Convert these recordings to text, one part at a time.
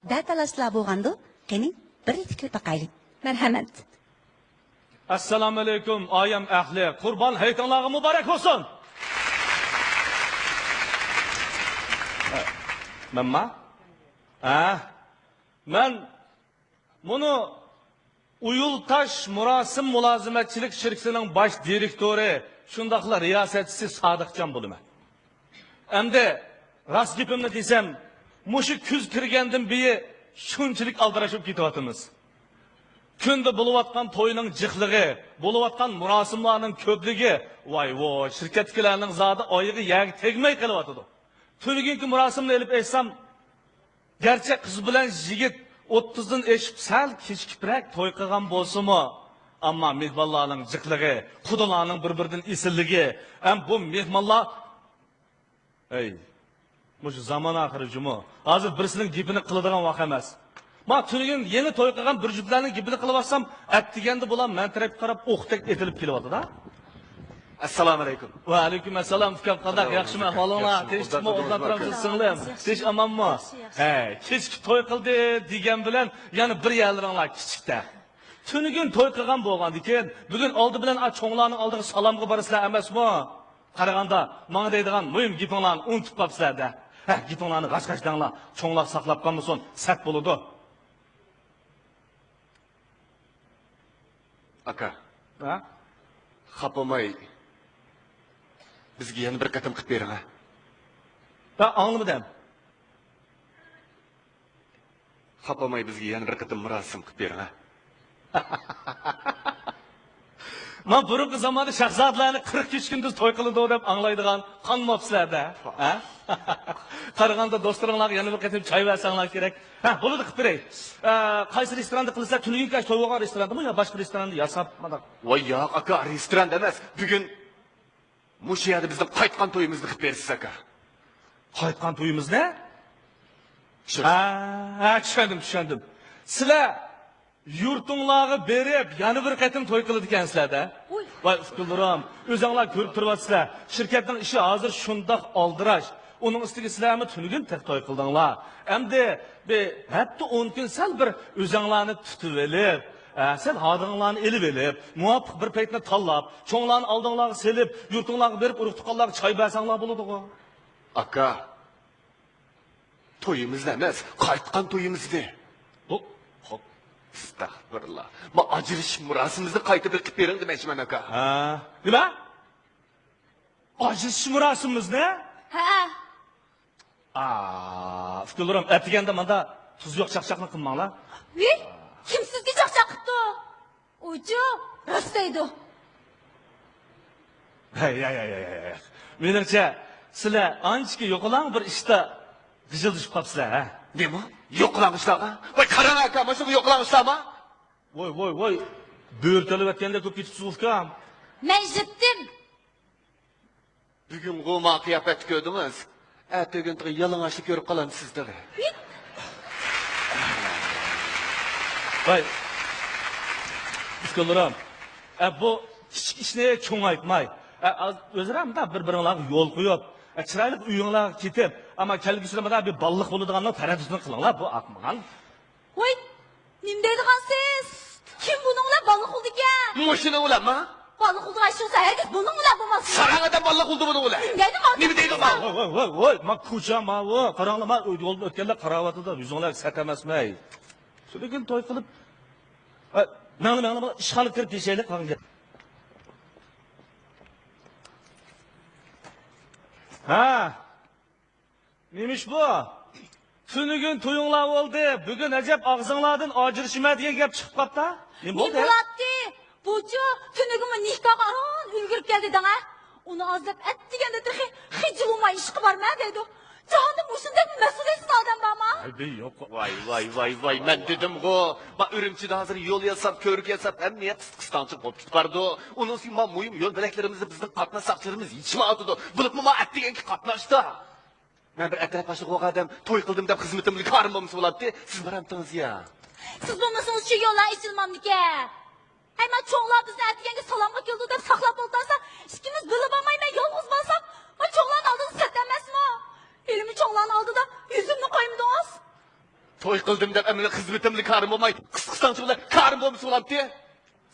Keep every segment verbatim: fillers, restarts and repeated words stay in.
دەتالاشلار بولغاندۇ؟ قېنى، بىرلىكتە كۆرۈپ باقايلى. مەرھەمەت. ئەسسالامۇئەلەيكۇم، ئايەم ئەھلى. قۇربان ھېيتىڭلارغا مۇبارەك بولسۇن! مەنما؟ ھە؟ مەن مۇنۇ ئۇيۇلتاش مۇراسىم مۇلازىمەتچىلىك شىركىتىنىڭ باش دىرېكتورى، شۇنداقلا رىياسەتچىسى سادىقجان بولىمەن. ئەمدى راست گېپىمنى دېسەم، مۇشۇ كۈز كىرگەندىن بېيى شۇنچىلىك ئالدىراش بولۇپ كېتىۋاتىمىز. كۈندە بولۇۋاتقان توينىڭ جىقلىقى، بولۇۋاتقان مۇراسىملارنىڭ كۆپلۈكى، ۋاي ۋوي، شىركەتتىكىلەرنىڭ زادى ئايىغى يەرگە تەگمەي قېلىۋاتىدۇ. تۈنۈگۈنكى مۇراسىمنى ئېلىپ ئېيتسام، گەرچە قىز بىلەن يىگىت ئوتتۇزدىن ئېشىپ سەل كېچىكىپرەك توي قىلغان بولسىمۇ، ئەمما مېھمانلارنىڭ جىقلىقى، قۇدىلارنىڭ بىر-بىرىدىن ئېسىللىكى ھەم بۇ مېھمانلار، ھەي، مۇشۇ زامان ئاخىرى جۇمۇ. ھازىر بىرسىنىڭ گېپىنى قىلىدىغان ۋاق ئەمەس. ما تۈنۈگۈن يېڭى توي قىلغان بىر جۈپلەرنىڭ گېپىنى قىلىۋاتسام، ئەتىگەندە بۇلار مەن تەرەپكە قاراپ ئوقتەك ئېتىلىپ كېلىۋاتىدۇ. ئەسسالامۇئەلەيكۇم. ۋەئەلەيكۇم ئەسسالام، ئۇكام، قانداق، ياخشىمۇ ئەھۋالىڭلار؟ تىنچلىقمۇ، ئوبدان تۇرۇپسىز، سىڭلىم؟ تىنچ، ئامانمۇ؟ ھە، كېچىكىپ توي قىلدى دېگەن بىلەن يەنە بىر يەرلىرىڭلار كىچىكتە. تۈنۈگۈن توي قىلغان بولغاندىكىن، بۈگۈن ئالدى بىلەن ئا چوڭلارنىڭ ئالدىغا سالامغا بارىسىلەر ئەمەسمۇ؟ قارىغاندا، ماڭا دەيدىغان مۇھىم گېپىڭلارنى ئۇنتۇپ قاپسىلەر-دە. ھە، گېپىڭلارنى غاچ-غاچ دەڭلار، چوڭلار ساقلاپ قالمىسۇن، سەت بولىدۇ. ئاكا. ھە؟ خاپا بولماي، بىزگە يەنە بىر قېتىم قىلىپ بېرىڭ، ھە؟ ھە، ئاڭلىمىدىم. خاپا بولماي، بىزگە يەنە بىر قېتىم مۇراسىم قىلىپ بېرىڭ، ھە؟ ما بۇرۇنقى زاماندا شاھزادىلەرنى قىرىق كېچە كۈندۈز توي قىلىدۇ دەپ ئاڭلايدىغان قانماپسىلەر-دە، ھە؟ قارىغاندا دوستلىرىڭلارغا يەنە بىر قېتىم چاي بەرسەڭلار كېرەك. ھە، بولىدۇ، قىلىپ بېرەي. ئە، قايسى رېستوراندا قىلىسىلەر؟ تۈنۈگۈنكى ئاش توي بولغان رېستوراندىمۇ يا باشقا رېستوراندا ياساپ مانا؟ ۋاي ياق، ئاكا، رېستوراندا ئەمەس. بۈگۈن مۇشۇ يەردە بىزنىڭ قايتقان تويىمىزنى قىلىپ بېرىسىز، ئاكا. قايتقان تويىمىزنى؟ شۇ. ھە، ھە، چۈشەندىم، چۈشەندىم. سىلەر يۇرتۇڭلارغا بېرىپ، يەنە بىر قېتىم توي قىلىدىكەنسىلەر-دە. ۋاي ئۇكىلىرىم، ئۆزۈڭلار كۆرۈپ تۇرۇۋاتىسىلەر، شىركەتنىڭ ئىشى ھازىر شۇنداق ئالدىراش. ئۇنىڭ ئۈستىگە سىلەرمۇ تۈنۈگۈن تېخى توي قىلدىڭلار. ئەمدى بىر ھەپتە ئون كۈن سەل بىر ئۆزۈڭلارنى تۇتۇۋېلىپ، ھە، سەل ھادىڭلارنى ئېلىۋېلىپ، مۇۋاپىق بىر پەيتنى تاللاپ، چوڭلارنى ئالدىڭلارغا سېلىپ، يۇرتۇڭلارغا بېرىپ، ئۇرۇق-تۇغقانلارغا چاي بەرسەڭلار بولىدىغۇ. ئاكا، تويىمىزنى ئەمەس، قايتقان تويىمىزنى. بۇ، خوپ. ئەستەغپۇرۇللا. ما ئاجرىشىش مۇراسىمىمىزنى قايتا بىر قىلىپ بېرىڭ دېمەكچىمەن، ئاكا. ھە. نېمە؟ ئاجرىشىش مۇراسىمىمىزنى؟ ھە. ئا، ئۇكىلىرىم، ئەتىگەندە ماندا تۇزى يوق چاقچاقنى قىلماڭلار. ۋىي، كىم سىزگە چاقچاق قىپتۇ؟ ئۇچۇ، راست دەيدۇ. ھەي، ھەي، ھەي، ھەي، ھەي. مېنىڭچە، سىلەر ئانچىكى يوقىلاڭ بىر ئىشتا غىجىلدىشىپ قاپسىلەر، ھە؟ نېمە؟ يوقىلاڭ ئىشلارغا؟ ۋاي، قاراڭ ئاكا، مانا شۇ يوقىلاڭ ئىشلارما؟ ۋوي، ۋوي، ۋوي. بۆرە تۆلەۋەتكەندەك بولۇپ كېتىپسىز، ئۇكام. مەن ئىشلەتتىم. بۈگۈنغۇ ما قىياپەتنى كۆردىڭىز. ئەتىگۈن تېخى يالىڭاچلا كۆرۈپ قالامسىز تېخى. ۋاي، ئۇكىلىرىم، ئە، بۇ كىچىك ئىشنى چوڭايتماي، ئە، ئاز-، ئۆزئارا مۇنداق بىر-بىرىڭلارغا يول قويۇپ، ئە، چىرايلىق ئۆيۈڭلارغا كېتىپ، ئەمما كەلگۈسىدە مۇنداق بىر بالىلىق بولىدىغاننىڭ تەرەددۇتىنى قىلىڭلار، بۇ ئاقمىغان. ۋوي، نېمە دەيدىغانسىز؟ كىم بۇنىڭ بىلەن بالىلىق بولىدىكەن؟ مۇشۇنىڭ بىلەنما؟ بالىلىق بولىدىغان ئىش بولسا ھەرگىز بۇنىڭ بىلەن بولماس. ساراڭ ئادەم بالىلىق بولدى بۇنىڭ بىلەن. نېمە دەيدۇ ماۋۇ؟ نېمە دەيدۇ ماۋۇ؟ ۋوي، ۋوي، ۋوي، ۋوي، ما كوچا ماۋۇ. قاراڭلار، ما يولدىن ئۆتكەنلەر قاراۋاتىدۇ. يۈزۈڭلار سەت ئەمەسمۇ، ھەي. شۇ بۈگۈن توي قىلىپ، ھە، ماڭلا، ماڭلا، ماڭلا، ئىشخانىغا كىرىپ دېيىشەيلى، قالغان گەپ. ھە. نېمىش بۇ؟ تۈنۈگۈن تويۇڭلار بولدى، بۈگۈن ئەجەب ئاغزىڭلاردىن ئاجرىشىمەن دېگەن گەپ چىقىپ قاپتا. نېمە بولدى؟ نېمە بولاتتى؟ بۇچۇ تۈنۈگۈنمۇ نىكاھقا ئاران ئۈلگۈرۈپ كەلدى دەڭە. ئۇنى ئازدەپ ئەتىگەندە تېخى خىجىل بولماي ئىشقا بارمەن دەيدۇ. جاھاندا مۇشۇندەكمۇ مەسئۇلىيەتسىز ئادەم بارما؟ ھەي، بى يوق. ۋاي، ۋاي، ۋاي، ۋاي، مەن دېدىمغۇ. ما ئۈرۈمچىدە ھازىر يول ياساپ، كۆۋرۈك ياساپ، ھەممە يەر قىستاڭچىلىق بولۇپ كېتىپ بارىدۇ. ئۇنىڭ ئۈستىگە ما مۇھىم يول بۆلەكلىرىمىزدە بىزنىڭ قاتناش ساقچىلىرىمىز يېتىشمەيۋاتىدۇ. بولۇپمۇ ما ئەتىگەنكى قاتناشتا. مەن بىر ئەترەت باشلىقى بولغان ئادەم توي قىلدىم دەپ خىزمىتىمدىن كارىم بولمىسا بولاتتى. سىز بارامتىڭىز يا؟ سىز بولمىسىڭىز شۇ يوللار ئېچىلمامدىكەن. ھەي، ما چوڭلار بىزنى ئەتىگەنگە سالامغا كېلىدۇ دەپ ساقلاپ ئولتۇرسا، ئىككىمىز بىللە بارماي مەن يالغۇز بارسام، ما چوڭلارنىڭ ئالدىدا سەت ئەمەسمۇ؟ ھېلىمۇ چوڭلارنىڭ ئالدىدا يۈزۈمنى قويمىدىڭىز. توي قىلدىم دەپ ئەمدى خىزمىتىمدە كارىم بولماي، قىسقا ساڭچە بىلەن كارىم بولمىسا بولامتى؟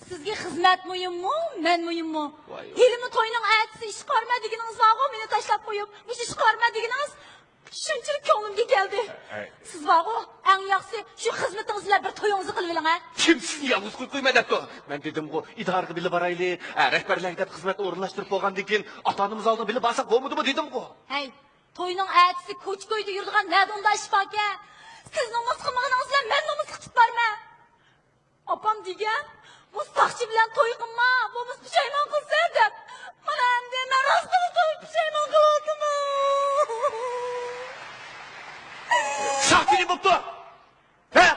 سىزگە خىزمەت مۇھىممۇ، مەن مۇھىممۇ؟ ۋاي. ھېلىمۇ توينىڭ ئەتىسى ئىشقا بارىمەن دېگىنىڭىز بارغۇ، مېنى تاشلاپ قويۇپ، مۇشۇ ئىشقا بارىمەن دېگىنىڭىز شۇنچىلىك كۆڭلۈمگە كەلدى. ئەي. سىز بارغۇ، ئەڭ ياخشىسى شۇ خىزمىتىڭىز بىلەن بىر تويىڭىزنى قىلىۋېلىڭ ھە. كىم سىزنى يالغۇز قويۇپ قويىمەن دەپتۇ؟ مەن دېدىمغۇ، ئىدارىگە بىللە بارايلى، ئە، رەھبەرلەرگە دەپ خىزمەت ئورۇنلاشتۇرۇپ بولغاندىن كېيىن ئاتا-ئانىمىز ئالدىغا بىللە بارساق بولمىدىمۇ دېدىمغۇ. ھەي، توينىڭ ئەتىسى كوچا-كويدا يۈرىدىغان نەدە ئۇنداق ئىش باركەن؟ سىز نومۇس قىلمىغىنىڭىز بىلەن مەن نومۇسلۇق چىقىپ بارىمەن. ئاپام دېگەن، بۇ ساقچى بىلەن توي قىلما، بولمىسا پۇشايمان قىلىسەن دەپ. مانا ئەمدى مەن راستلا توي پۇشايمان قىلىۋاتىمەن. ساقچى نېمە بوپتۇ؟ ھە؟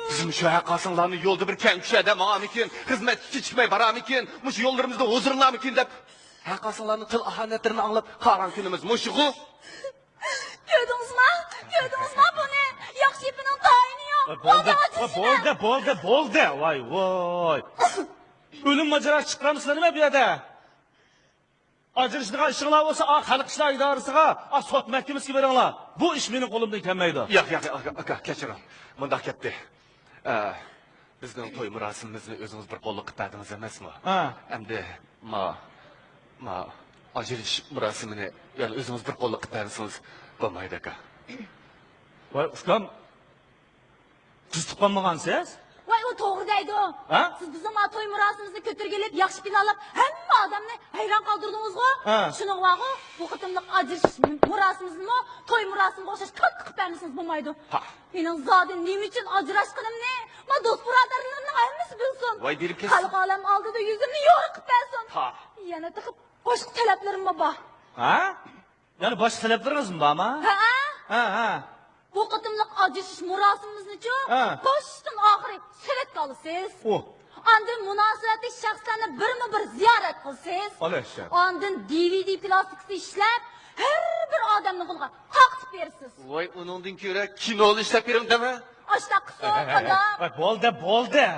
بىزمۇ شۇ ھەق ھاسىڭلارنى يولدا بىر كەڭ كۈشەدە ماڭارمىكىن، خىزمەتكە كېچىكمەي بارارمىكىن، مۇشۇ يوللىرىمىزدا ھۇزۇرلىنارمىكىن دەپ، ھەق ھاسىڭلارنىڭ تىل ئاھانەتلىرىنى ئاڭلاپ قالغان كۈنىمىز مۇشۇغۇ. كۆردىڭىزما؟ كۆردىڭىزما بۇنى؟ ياخشى يىپىنىڭ تايىنى يوق. ۋاي، بولدى، ۋاي، بولدى، بولدى، بولدى. ۋاي، ۋاي. ئۆلۈم ماجىراسى چىقىرامسىلەر نېمە بۇ يەردە؟ ئاجرىشىدىغان ئىشىڭلار بولسا، ئا، خەلق ئىشلار ئىدارىسىغا، ئا، سوت مەھكىمىسىگە بېرىڭلار. بۇ ئىش مېنىڭ قولۇمدىن كەلمەيدۇ. ياق، ياق، ئاكا، ئاكا، كەچۈرۈڭ. مۇنداق گەپتى. ئە، بىزنىڭ توي مۇراسىمىمىزنى ئۆزىڭىز بىر قوللۇق قىلىپ بەردىڭىز ئەمەسمۇ؟ ھە. ئەمدى ما، ما ئاجرىشىش مۇراسىمىنى يەنە ئۆزىڭىز بىر قوللۇق قىلىپ بەرسىڭىز بولمايدۇ ئاكا. ۋاي ئۇكام، قىزىتىپ قالمىغانسىز؟ ۋاي، ئۇ توغرا دەيدۇ. ھە؟ سىز بىزنىڭ ما توي مۇراسىمىمىزنى كۆتۈرگىلى ياخشى پىلانلاپ، ھەممە ئادەمنى ھەيران قالدۇردىڭىزغۇ. ھە. شۇنىڭغا بارغۇ، بۇ قېتىملىق ئاجرىشىش مۇراسىمىمىزنىمۇ توي مۇراسىمىغا ئوخشاش كاتتا قىلىپ بەرمىسىڭىز بولمايدۇ. ھا. مېنىڭ زادى نېمە ئۈچۈن ئاجراشقىنىمنى ما دوست بۇرادەرلىرىمنىڭ ھەممىسى بىلسۇن. ۋاي، بېرىپ كەتسۇن. خەلق ئالەم ئالدىدا يۈزۈمنى يورۇق قىلىپ بەرسۇن. ھا. يەنە تېخى باشقا تەلەپلىرىممۇ بار. ھە؟ يەنە باشقا تەلەپلىرىڭىزمۇ بارمۇ؟ ھە. ھە، ھە. بۇ قېتىملىق ئاجرىشىش مۇراسىمىمىزنىچۇ، ھە، باشتىن ئاخىرى سۈرەتكە ئالىسىز. ئۇ. ئاندىن مۇناسىۋەتلىك شەخسلەرنى بىرمۇ بىر زىيارەت قىلىسىز. ئالەششە. ئاندىن دى ۋى دى پلاستىكىسى ئىشلەپ، ھەر بىر ئادەمنىڭ قولىغا تارقىتىپ بېرىسىز. ۋاي، ئۇنىڭدىن كۆرە كىنونى ئىشلەپ بېرىڭ دەمە. ئاشۇنداق قىلسۇن، قانداق؟ ۋاي، بولدى، بولدى.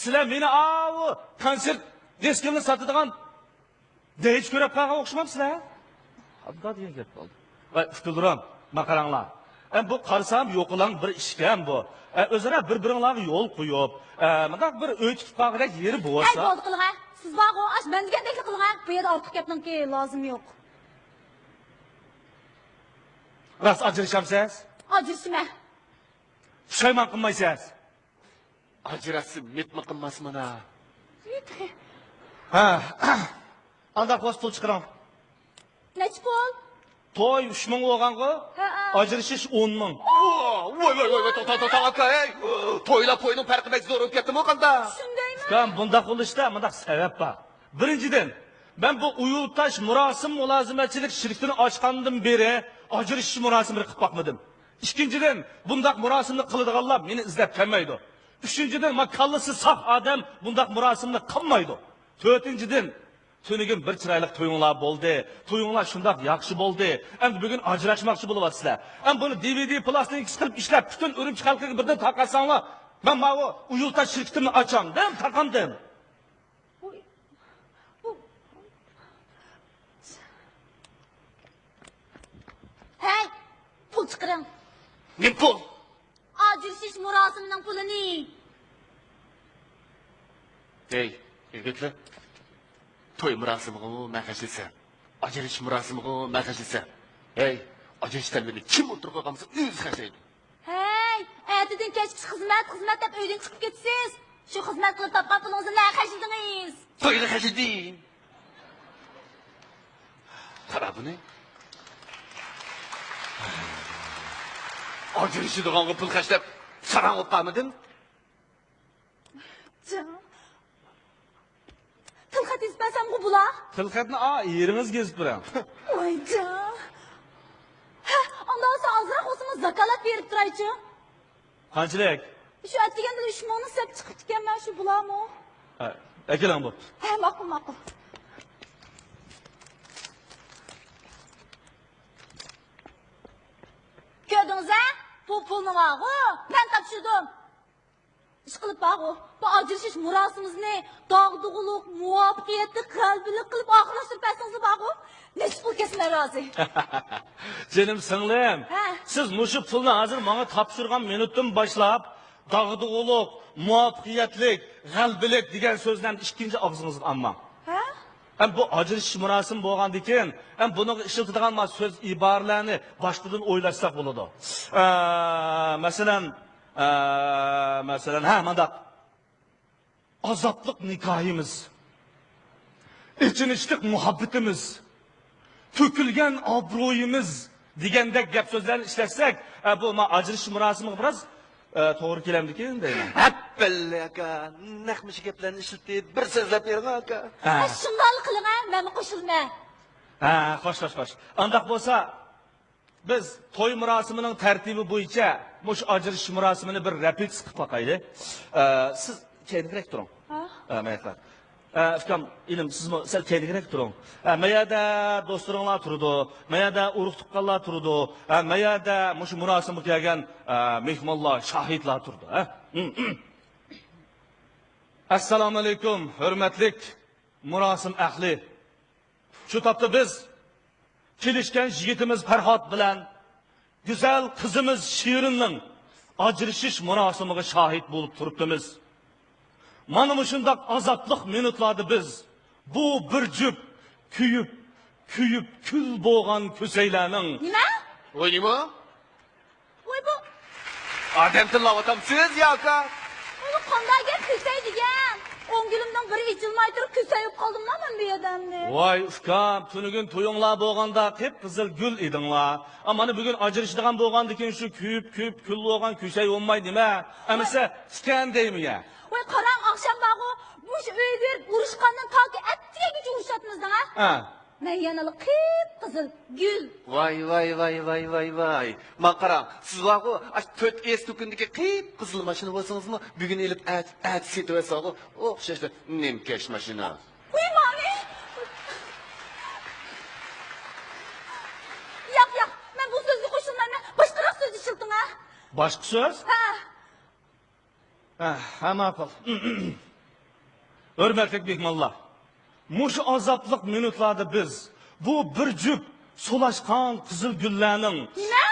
سىلەر مېنى ئاۋۇ كونسېرت دىسكىمنى ساتىدىغان دەيچى كۆرۈپ قالغان ئوخشىمامسىلەر؟ قانداق دېگەن گەپ بولدى؟ ۋاي ئۇكىلىرىم، ما قاراڭلار. ئە، بۇ قارىسام يوقىلاڭ بىر ئىشكەن بۇ. ئە، ئۆزئارا بىر-بىرىڭلارغا يول قويۇپ، ئە، مۇنداق بىر ئۆي تۇتۇپ قالغۇدەك يېرى ھەي، بولسا. بولدى قىلىڭە. سىز بارغۇ، ئاش مەن دېگەندەكلا قىلىڭە. بۇ يەردە ئارتۇق گەپنىڭكى لازىمى يوق. راست ئاجرىشامسىز؟ ئاجرىشىمەن. پۇشايمان قىلمايسىز؟ ئاجراشسا مىتمۇ قىلماسمەن ھە. ھە. ئانداق بولسا پۇل چىقىرىڭ. نەچچە پۇل؟ توي ئۈچ مىڭ بولغانغۇ؟ ھە، ھە. ئاجرىشىش ئون مىڭ. ۋاي، ۋاي، ۋاي، ۋاي، توختا، توختا، توختا، ئاكا، ھەي. تويلا پوينىڭ پەرقى بەك زور بولۇپ كەتتىمۇ قاندا؟ شۇندايمۇ؟ ئۇكام، بۇنداق بولۇشتا مۇنداق سەۋەب بار. بىرىنچىدىن، مەن بۇ ئۇيۇلتاش مۇراسىم مۇلازىمەتچىلىك شىركىتىنى ئاچقاندىن بېرى ئاجرىشىش مۇراسىمىنى قىلىپ باقمىدىم. ئىككىنچىدىن، بۇنداق مۇراسىمنى قىلىدىغانلار مېنى ئىزدەپ كەلمەيدۇ. ئۈچىنچىدىن، ما كاللىسى ساق ئادەم بۇنداق مۇراسىمنى قىلمايدۇ. تۆتىنچىدىن، تۈنۈگۈن بىر چىرايلىق تويۇڭلار بولدى. تويۇڭلار شۇنداق ياخشى بولدى. ئەمدى بۈگۈن ئاجراشماقچى بولۇۋاتىسىلەر. ئەمدى بۇنى دى ۋى دى پلاستىنكىسى قىلىپ ئىشلەپ، پۈتۈن ئۈرۈمچى خەلقىگە بىردىن تارقاتساڭلار، مەن ماۋۇ ئۇيۇلتاش شىركىتىمنى ئاچامدىم، تاقامدىم. بۇ، بۇ. ھەي، پۇل چىقىرىڭ. نېمە پۇل؟ ئاجرىشىش مۇراسىمىنىڭ پۇلىنى. ھەي، يىگىتلەر، توي مۇراسىمىغىمۇ مەن خەجلىسەم، ئاجرىشىش مۇراسىمىغىمۇ مەن خەجلىسەم. ھەي، ئاجرىشىش تەلىپىنى كىم ئوتتۇرىغا قويغان بولسا ئۆزى خەجلەيدۇ. ھەي، ئەتىدىن كەچكىچە خىزمەت، خىزمەت دەپ ئۆيدىن چىقىپ كېتىسىز. شۇ خىزمەت قىلىپ تاپقان پۇلىڭىزنى نەگە خەجلىدىڭىز؟ تويغا خەجلىدىم. قارا بۇنى. ئاجرىشىدىغانغا پۇل خەجلەپ ساراڭ بولۇپ قالمىدىم. جان. تىلخەت يېزىپ بەرسەمغۇ بولا؟ تىلخەتنى ئا، ئېرىڭىزگە يېزىپ بېرىڭ. ۋاي جان. ھە، ئانداق بولسا ئازراق بولسىمۇ زاكالەت بېرىپ تۇرايچۇ. قانچىلىك؟ شۇ ئەتىگەندە ئۈچ مىڭنى سەپ چىقىپتىكەنمەن شۇ بولامۇ؟ ھە، ئەكېلىڭ بوپتۇ. ھە، ماقۇل، ماقۇل. كۆردىڭىز ھە؟ بۇ پۇلنى بارغۇ، مەن تاپشۇردۇم. ئىشقىلىپ بارغۇ، بۇ ئاجرىشىش مۇراسىمىمىزنى داغدۇغىلىق، مۇۋەپپەقىيەتلىك، غەلىبىلىك قىلىپ ئاخىرلاشتۇرۇپ بەرسىڭىز بارغۇ، نېسىپ پۇل كەلسە مەن رازى. جېنىم سىڭلىم، ھە. سىز مۇشۇ پۇلنى ھازىر ماڭا تاپشۇرغان مىنۇتتىن باشلاپ، داغدۇغىلىق، مۇۋەپپەقىيەتلىك، غەلىبىلىك دېگەن سۆزلەرنى ئىككىنچى ئاغزىڭىزغا ئالماڭ. ھە؟ ئەم بۇ ئاجرىشىش مۇراسىمى بولغاندىكىن، ئەم بۇنىڭغا ئىشلىتىدىغان ما سۆز ئىبارىلەرنى باشقىدىن ئويلاشساق بولىدۇ. ئە، مەسىلەن، ئە، مەسىلەن، ھە، مانداق. ئازابلىق نىكاھىمىز، ئېچىنىشلىق مۇھەببىتىمىز، تۆكۈلگەن ئابرۇيىمىز دېگەندەك گەپ سۆزلەرنى ئىشلەتسەك، ئە، بۇ ما ئاجرىشىش مۇراسىمىغا بىراز، ئە، توغرا كېلەمدىكىن دەيمەن. ھەپپەللە ئاكا، نەق مۇشۇ گەپلەرنى ئىشلىتىپ، بىر سۆزلەپ بېرىڭ ئاكا. ھە. ھە، شۇنداقلا قىلىڭ ھە، مەنمۇ قوشۇلىمەن. ھە، خوش، خوش، خوش. ئانداق بولسا، بىز توي مۇراسىمىنىڭ تەرتىپى بويىچە مۇشۇ ئاجرىشىش مۇراسىمىنى بىر رەپىدە قىلىپ باقايلى. ئە، سىز كەينىگىرەك تۇرۇڭ. ھە؟ ئە، مەيەقلەر. ئە، ئۇكام، ئىنىم، سىزمۇ سەل كەينىگىرەك تۇرۇڭ. ئە، مەيەردە دوستلىرىڭلار تۇرىدۇ، مەيەردە ئۇرۇق تۇغقانلار تۇرىدۇ، ئە، مەيەردە مۇشۇ مۇراسىمغا كەلگەن، ئە، مېھمانلار، شاھىتلار تۇرىدۇ. ھە؟ ئەسسالامۇئەلەيكۇم، ھۆرمەتلىك مۇراسىم ئەھلى. شۇ تاپتا بىز كېلىشكەن يىگىتىمىز پەرھات بىلەن گۈزەل قىزىمىز شېرىننىڭ ئاجرىشىش مۇراسىمىغا شاھىت بولۇپ تۇرۇپتىمىز. مانا مۇشۇنداق ئازابلىق مىنۇتلاردا بىز بۇ بىر جۈپ كۆيۈپ، كۆيۈپ كۈل بولغان كۆسەيلەرنىڭ. نېمە؟ ۋاي نېمە؟ ۋاي بۇ. ئادەم تىللاۋاتامسىز يا ئاكا؟ ئۇنى قانداق گەپ كۆسەي دېگەن؟ ئوڭ گۈلۈمنىڭ بىرى ئېچىلماي تۇرۇپ كۆسەي بولۇپ قالدىملا مەن بۇ يەردە ئەمدى. ۋاي ئۇكام، تۈنۈگۈن تويۇڭلار بولغاندا قىپقىزىل گۈل ئىدىڭلار. ئا، مانا بۈگۈن ئاجرىشىدىغان بولغاندىكىن شۇ كۆيۈپ، كۆيۈپ كۈل بولغان كۆسەي بولماي نېمە؟ ئەمىسە تىكەن دەيمىگە. ۋاي قاراڭ، ئاخشام بارغۇ، مۇشۇ ئۆيگە بېرىپ ئۇرۇشقاندىن تاكى ئەتىگەنگىچە ئۇرۇشاتمىزدىڭ ھە؟ ھە. مەن يەنىلا قىپقىزىل گۈل. ۋاي، ۋاي، ۋاي، ۋاي، ۋاي، ۋاي. ماڭا قاراڭ، سىز بارغۇ، ئاشۇ تۆت ئېس دۇكىنىدىكى قىپقىزىل ماشىنا بولسىڭىزمۇ، بۈگۈن ئېلىپ ئەتە، ئەتە سېتىۋەتسەڭغۇ، ئوخشاشلا نىمكەش ماشىنا. ۋاي مامى! ياق، ياق، مەن بۇ سۆزگە قوشۇلمايمەن. باشقىراق سۆز ئىشلىتىڭ ھە. باشقا سۆز؟ ھە. ھە، ھە، ماقۇل. ھۆرمەتلىك مېھمانلار، مۇشۇ ئازابلىق مىنۇتلاردا بىز بۇ بىر جۈپ سولاشقان قىزىل گۈللەرنىڭ. نېمە؟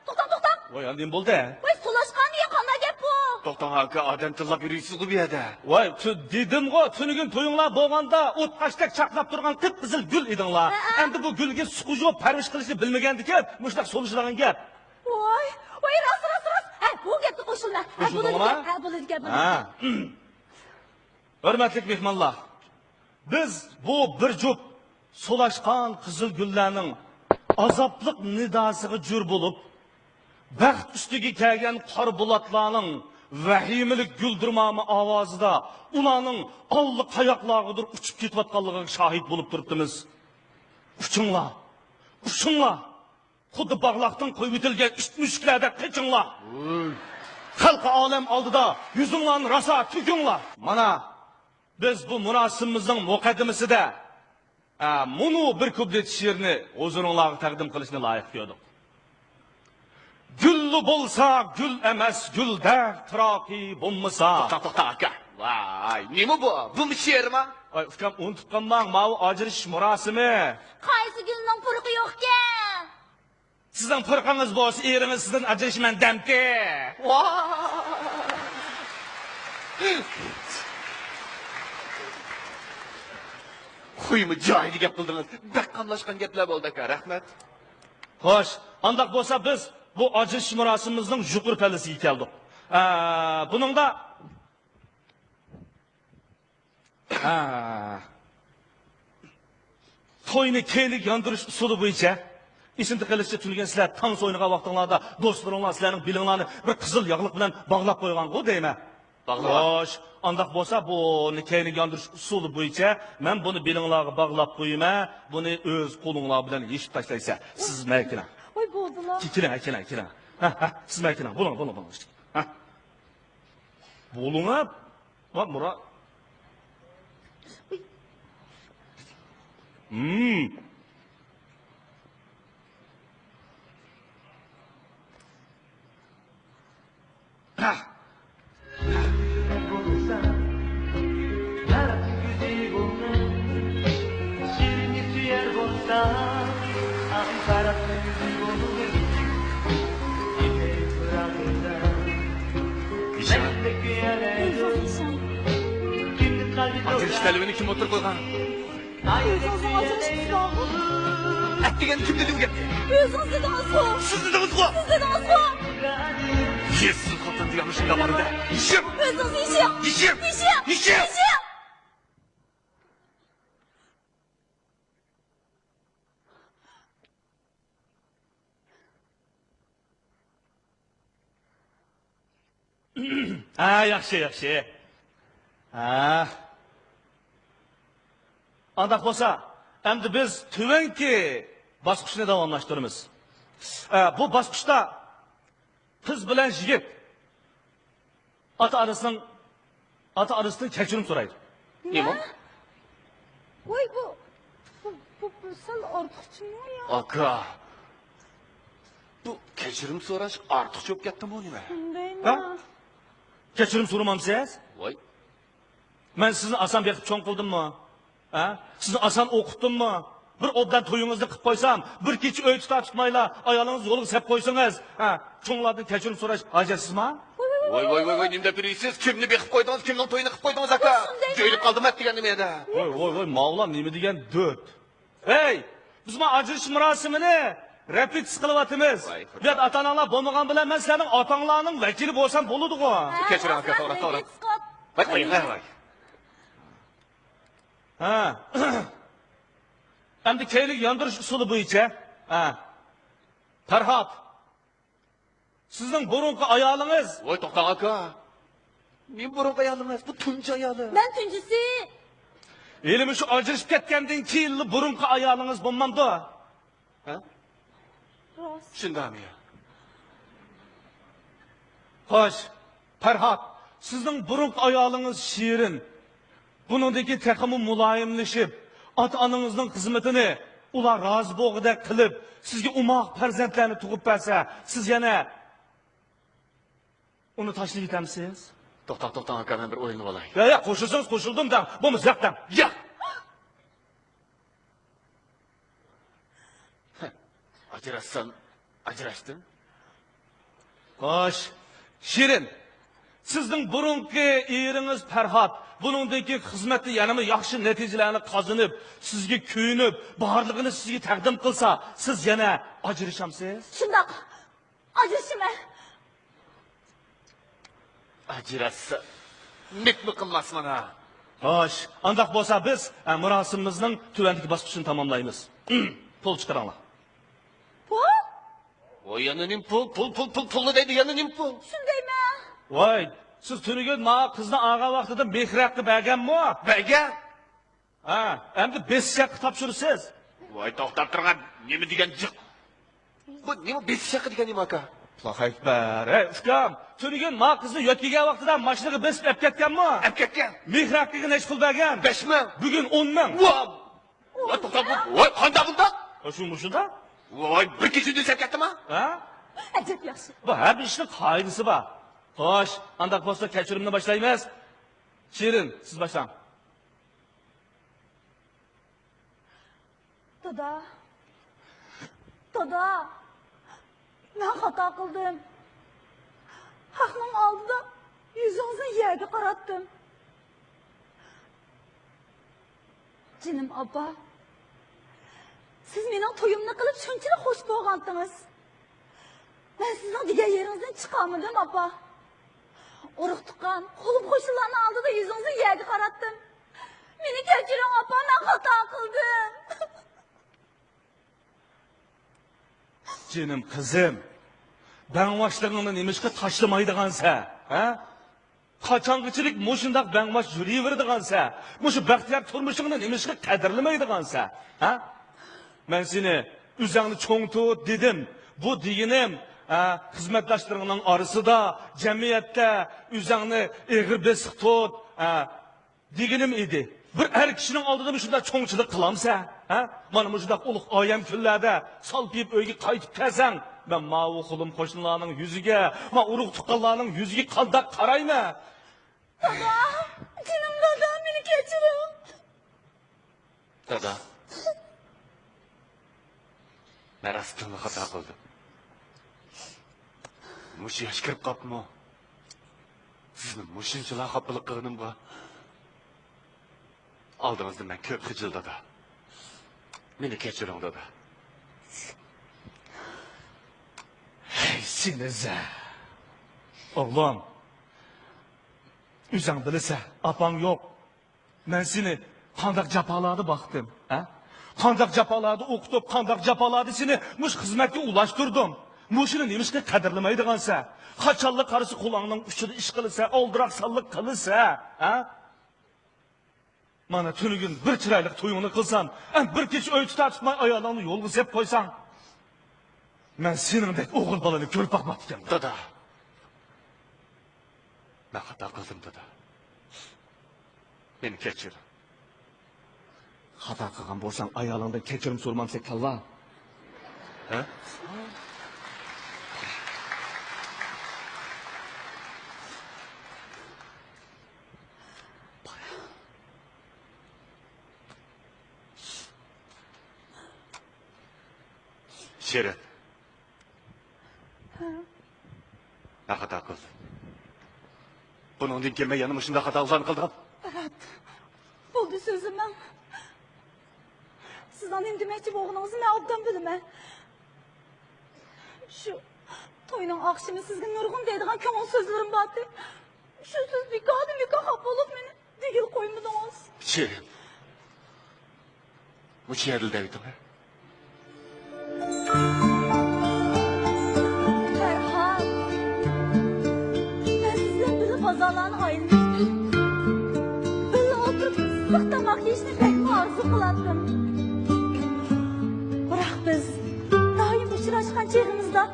توختاڭ، توختاڭ. ۋاي، ئەمدى نېمە بولدى؟ ۋاي، سولاشقان دېگەن قانداق گەپ بۇ؟ توختاڭ ئاكا، ئادەم تىللاپ يۈرۈيسىزغۇ بۇ يەردە. ۋاي، تۈ-، دېدىمغۇ، تۈنۈگۈن تويۇڭلار بولغاندا ئوت قاشتەك چاقناپ تۇرغان قىپقىزىل گۈل ئىدىڭلار. ھە، ھە. ئەمدى بۇ گۈلگە سۇ قۇيۇپ پەرۋىش قىلىشنى بىلمىگەندىكىن مۇشۇنداق سولىشىدىغان گەپ. ۋاي، ۋاي، راست، راست، راست. ھە، بۇ گەپكە قوشۇلىمەن. ھە، قوشۇلدۇڭلارمۇ؟ بولىدىكەن، ھە، بولىدىكەن، ھە. بولىدىكەن. ھۆرمەتلىك مېھمانلار، بىز بۇ بىر جۈپ سولاشقان قىزىل گۈللەرنىڭ ئازابلىق نىداسىغا جۈر بولۇپ، بەخت ئۈستىگە كەلگەن قارا بۇلۇتلارنىڭ ۋەھىمىلىك گۈلدۈرمامە ئاۋازىدا ئۇلارنىڭ ئاللىقاياقلارغىدۇر ئۇچۇپ كېتىۋاتقانلىقىغا شاھىت بولۇپ تۇرۇپتىمىز. ئۇچۇڭلار، ئۇچۇڭلار! خۇددى باغلاقتىن قويۇۋېتىلگەن ئىت مۈشۈكلەردەك قېچىڭلار. ۋوي. خەلقى ئالەم ئالدىدا يۈزۈڭلارنى راسا تۈگۈڭلار. مانا، بىز بۇ مۇراسىمىمىزنىڭ مۇقەددىمىسىدە، ئە، مۇنۇ بىر كۇپلېت شېئىرنى ھۇزۇرۇڭلارغا تەقدىم قىلىشنى لايىق كۆردۇق. گۈللا بولسا گۈل ئەمەس، گۈلدەك پىراقى بولمىسا. توختا، توختا، ئاكا. ۋاي، نېمە بۇ؟ بۇمۇ شېئىرمۇ؟ ۋاي، ئۇكام، ئۇنتۇپ قالماڭ، ماۋۇ ئاجرىشىش مۇراسىمى. قايسى گۈلنىڭ پۇرىقى يوقكەن؟ سىزنىڭ پۇرىقىڭىز بولسا، ئېرىڭىز سىزدىن ئاجرىشىمەن دەمتى. ۋاي. خويمۇ جايىدا گەپ قىلدىڭىز. بەك قاملاشقان گەپلەر بولدى ئاكا، رەھمەت. خوش، ئانداق بولسا بىز بۇ ئاجرىشىش مۇراسىمىمىزنىڭ يۇقىرى پەللىسىگە كەلدۇق. ئە، بۇنىڭدا ھە. توينى كەينىگە ياندۇرۇش ئۇسۇلى بويىچە، ئېسىمدە قېلىشىچە، تۈنۈگۈن سىلەر تانسا ئوينىغان ۋاقتىڭلاردا دوستلىرىڭلار سىلەرنىڭ بېلىڭلارنى بىر قىزىل ياغلىق بىلەن باغلاپ قويغانغۇ دەيمەن. باغلاپ. خوش، ئانداق بولسا بۇنى كەينىگە ياندۇرۇش ئۇسۇلى بويىچە مەن بۇنى بېلىڭلارغا باغلاپ قويىمەن، بۇنى ئۆز قولۇڭلار بىلەن يېشىپ تاشلايسەن. سىز ماڭا كېلىڭ. ۋاي، بولدىلا. كېلىڭ، كېلىڭ، كېلىڭ. ھە، ھە، سىز ماڭا كېلىڭ. بولۇڭ، بولۇڭ، بولۇڭ. ھە. بولۇڭا، ما، مۇرا. ھىم. ھە. تەلۋىنى كىم ئوتتۇرىغا قويغان؟ ئۆزىڭىزنىڭ ئاجرىشىپ تۇرۇڭ. ئەتىگەن كىم دېدى بۇ گەپنى؟ ئۆزىڭىز دېدىڭىزغۇ. سىز دېدىڭىزغۇ. سىز دېدىڭىزغۇ. يۈزسىز خوتۇن دېگەن مۇشۇنداق بولىدۇ. يېشىم! ئۆزىڭىز يېشىڭ. يېشىم! يېشىڭ! يېشىڭ! يېشىڭ! ھە، ياخشى، ياخشى. ھە. ئانداق بولسا، ئەمدى بىز تۆۋەنكى باسقۇچنى داۋاملاشتۇرىمىز. ئە، بۇ باسقۇچتا قىز بىلەن يىگىت ئاتا-ئانىسىنىڭ، ئاتا-ئانىسىدىن كەچۈرۈم سورايدۇ. نېمە؟ ۋاي، بۇ، بۇ، بۇ، بۇ سەل ئارتۇقچىمۇ يا؟ ئاكا، بۇ كەچۈرۈم سوراش ئارتۇقچە بولۇپ كەتتىمۇ نېمە؟ شۇندايمۇ؟ ھە؟ كەچۈرۈم سورىمامسىز؟ ۋاي. مەن سىزنى ئاسان بېقىپ چوڭ قىلدىممۇ؟ ھە؟ سىزنى ئاسان ئوقۇتتۇممۇ؟ بىر ئوبدان تويىڭىزنى قىلىپ قويسام، بىر كېچە ئۆي تۇتار تۇتمايلا ئايالىڭىزنى يولغا سەپ قويسىڭىز، ھە؟ چوڭلاردىن كەچۈرۈم سوراش ھاجەتسىزما؟ ۋاي، ۋاي، ۋاي، ۋاي، نېمە دەپ يۈرىسىز؟ كىمنى بېقىپ قويدىڭىز؟ كىمنىڭ تويىنى قىلىپ قويدىڭىز، ئاكا؟ جۆيلۈپ قالدىم ئەتىگەن نېمە يەردە؟ ۋاي، ۋاي، ۋاي، ماۋۇلار نېمە دېگەن دۆت؟ ھەي، بىز ما ئاجرىشىش مۇراسىمىنى رېپېتىتسىيە قىلىۋاتىمىز. ۋاي، بۇ يەردە ئاتا-ئاناڭلار بولمىغان بىلەن مەن سىلەرنىڭ ئاتاڭلارنىڭ ۋەكىلى بولسام بولىدىغۇ. ھە، كەچۈرۈڭ، ئاكا، توغرا، توغرا. ۋاي، قويۇڭ، ۋاي. ھە. ئەمدى كەينىگە ياندۇرۇش ئۇسۇلى بويىچە. ھە. پەرھات. سىزنىڭ بۇرۇنقى ئايالىڭىز. ۋاي، توختاڭ، ئاكا. نېمە بۇرۇنقى ئايالىڭىز؟ بۇ تۇنجى ئايالىم. مەن تۇنجىسى. ھېلىمۇ شۇ ئاجرىشىپ كەتكەندىن كېيىنلا بۇرۇنقى ئايالىڭىز بولمامدۇ؟ ھە؟ راست. شۇنداقمۇ يا؟ خوش، پەرھات، سىزنىڭ بۇرۇنقى ئايالىڭىز شېرىن. بۇنىڭدىن كېيىن تېخىمۇ مۇلايىملىشىپ، ئاتا-ئانىڭىزنىڭ خىزمىتىنى ئۇلار رازى بولغۇدەك قىلىپ، سىزگە ئوماق پەرزەنتلەرنى تۇغۇپ بەرسە، سىز يەنە ئۇنى تاشلىۋېتەمسىز؟ توختاڭ، توختاڭ، ئاكا، مەن بىر ئويلىنىۋالاي. يا، يا، قوشۇلسىڭىز قوشۇلدۇم دەڭ. بولمىسا ياق دەڭ. ياق! ئاجراشسام، ئاجراشتىم. خوش، شېرىن، سىزنىڭ بۇرۇنقى ئېرىڭىز پەرھات بۇنىڭدىن كېيىن خىزمەتتە يەنىمۇ ياخشى نەتىجىلەرنى قازىنىپ، سىزگە كۆيۈنۈپ، بارلىقىنى سىزگە تەقدىم قىلسا، سىز يەنە ئاجرىشامسىز؟ شۇنداق. ئاجرىشىمەن. ئاجراشسا، مىتمۇ قىلماسمەن ھا. خوش، ئانداق بولسا بىز، ئە، مۇراسىمىمىزنىڭ تۆۋەندىكى باسقۇچىنى تاماملايمىز. پۇل چىقىرىڭلار. پۇل؟ ۋاي، يەنە نېمە پۇل؟ پۇل، پۇل، پۇل، پۇلنى دەيدۇ، يەنە نېمە پۇل؟ شۇندايمەن. ۋاي، سىز تۈنۈگۈن ماڭا قىزنى ئالغان ۋاقتىدا مېھىر ھەققى بەرگەنمۇ؟ بەرگەن. ھە، ئەمدى بېسىش ھەققى تاپشۇرىسىز. ۋاي، توختاپ تۇرغان، نېمە دېگەن جىق؟ بۇ نېمە بېسىش ھەققى دېگەن نېمە، ئاكا؟ ئاللاھۇ ئەكبەر. ھەي، ئۇكام، تۈنۈگۈن ما قىزنى يۆتكىگەن ۋاقتىدا ماشىنىغا بېسىپ ئەپ كەتكەنمۇ؟ ئەپ كەتكەن. مېھىر ھەققىگە نەچچە پۇل بەرگەن؟ بەش مىڭ. بۈگۈن ئون مىڭ. ۋا! ۋاي، توختاپ، ۋاي، قانداق بۇنداق؟ ھە، شۇ مۇشۇنداق. ۋاي، بىر كېچىدە ئۆسۈپ كەتتىما؟ ھە؟ ئەجەب ياخشى. بۇ ھەر بىر ئىشنىڭ قائىدىسى بار. خوش، ئانداق بولسا كەچۈرۈمنى باشلايمىز. شېرىن، سىز باشلاڭ. دادا، دادا، مەن خاتا قىلدىم. ھەقنىڭ ئالدىدا يۈزىڭىزنى يەرگە قاراتتىم. جېنىم ئاپا، سىز مېنىڭ تويۇمنى قىلىپ شۇنچىلىك خوش بولغانتىڭىز. مەن سىزنىڭ دېگەن يېرىڭىزدىن چىقالمىدىم، ئاپا. ئۇرۇق-تۇغقان، قولۇم-قوشنىلارنىڭ ئالدىدا يۈزىڭىزنى يەرگە قاراتتىم. مېنى كەچۈرۈڭ، ئاپا، مەن خاتا قىلدىم. جېنىم قىزىم، بەڭباشلىقىڭنى نېمىشقا تاشلىمايدىغانسەن، ھە؟ قاچانغىچىلىك مۇشۇنداق بەڭباش يۈرۈۋېرىدىغانسەن؟ مۇشۇ بەختىيار تۇرمۇشۇڭنى نېمىشقا قەدىرلىمەيدىغانسەن، ھە؟ مەن سېنى ئۆزۈڭنى چوڭ تۇت دېدىم. بۇ دېگىنىم، ھە، خىزمەتداشلىرىڭنىڭ ئارىسىدا، جەمئىيەتتە ئۆزۈڭنى ئېغىر بېسىق تۇت، ھە، دېگىنىم ئىدى. بىر ئەر كىشىنىڭ ئالدىدا مۇشۇنداق چوڭچىلىق قىلامسەن، ھە؟ مانا مۇشۇنداق ئۇلۇغ ئايەم كۈنلەردە سالپىيىپ ئۆيگە قايتىپ كەلسەڭ، مەن ماۋۇ قولۇم قوشنىلارنىڭ يۈزىگە، ما ئۇرۇق تۇغقانلارنىڭ يۈزىگە قانداق قارايمەن؟ دادا، جېنىم دادا، مېنى كەچۈرۈڭ. دادا، مەن راستتىنلا خاتا قىلدىم. مۇشۇ ياش كىرىپ قاپمۇ سىزنى مۇشۇنچىلا خاپىلىق قىلغىنىمغا؟ ئالدىڭىزدا مەن كۆپ خىجىل، دادا. مېنى كەچۈرۈڭ، دادا. ھەي، سېنى زە-، ئوغلۇم، ئۆزۈڭ بىلىسەن، ئاپاڭ يوق. مەن سېنى قانداق جاپالاردا باقتىم، ھە؟ قانداق جاپالاردا ئوقۇتۇپ، قانداق جاپالاردا سېنى مۇشۇ خىزمەتكە ئۇلاشتۇردۇم. مۇشۇنى نېمىشقا قەدىرلىمەيدىغانسەن؟ قاچانلا قارىسا قۇلاقنىڭ ئۇچىدا ئىش قىلىسەن، ئالدىراقسانلىق قىلىسەن، ھە؟ مانا تۈنۈگۈن بىر چىرايلىق تويۇڭنى قىلسام، ھەم بىر كېچە ئۆي تۇتار تۇتماي ئايالىڭنى يولغا سېلىپ قويساڭ، مەن سېنىڭدەك ئوغۇل بالىنى كۆرۈپ باقماپتىكەنمەن. دادا، مەن خاتا قىلدىم، دادا. مېنى كەچۈر. خاتا قىلغان بولساڭ، ئايالىڭدىن كەچۈرۈم سورىمامسەن، كاللا؟ ھە؟ شېرىن. ھە؟ مەن خاتا قىلدىم. بۇنىڭدىن كېيىن مەن يەنە مۇشۇنداق خاتالارنى قىلىدىغان. بولدى، سۆزلىمەڭ. سىزنىڭ نېمە دېمەكچى بولغىنىڭىزنى مەن ئوبدان بىلىمەن. شۇ توينىڭ ئاخشىمى سىزگە نۇرغۇن دەيدىغان كۆڭۈل سۆزلىرىم بارتى. شۇ سۆز بىكاردىن بىكار خاپا بولۇپ مېنى دېگىلى قويمىدىڭىز. شېرىن. مۇشۇ يەردىلا دەۋېتىڭ. پەرھات، مەن سىز بىلەن بىللە بازارلارنى ئايلىنىشنى، بىللە ئولتۇرۇپ ئىسسىق تاماق يېيىشنى بەكمۇ ئارزۇ قىلاتتىم. بىراق بىز دائىم ئۇچراشقان چېغىمىزدا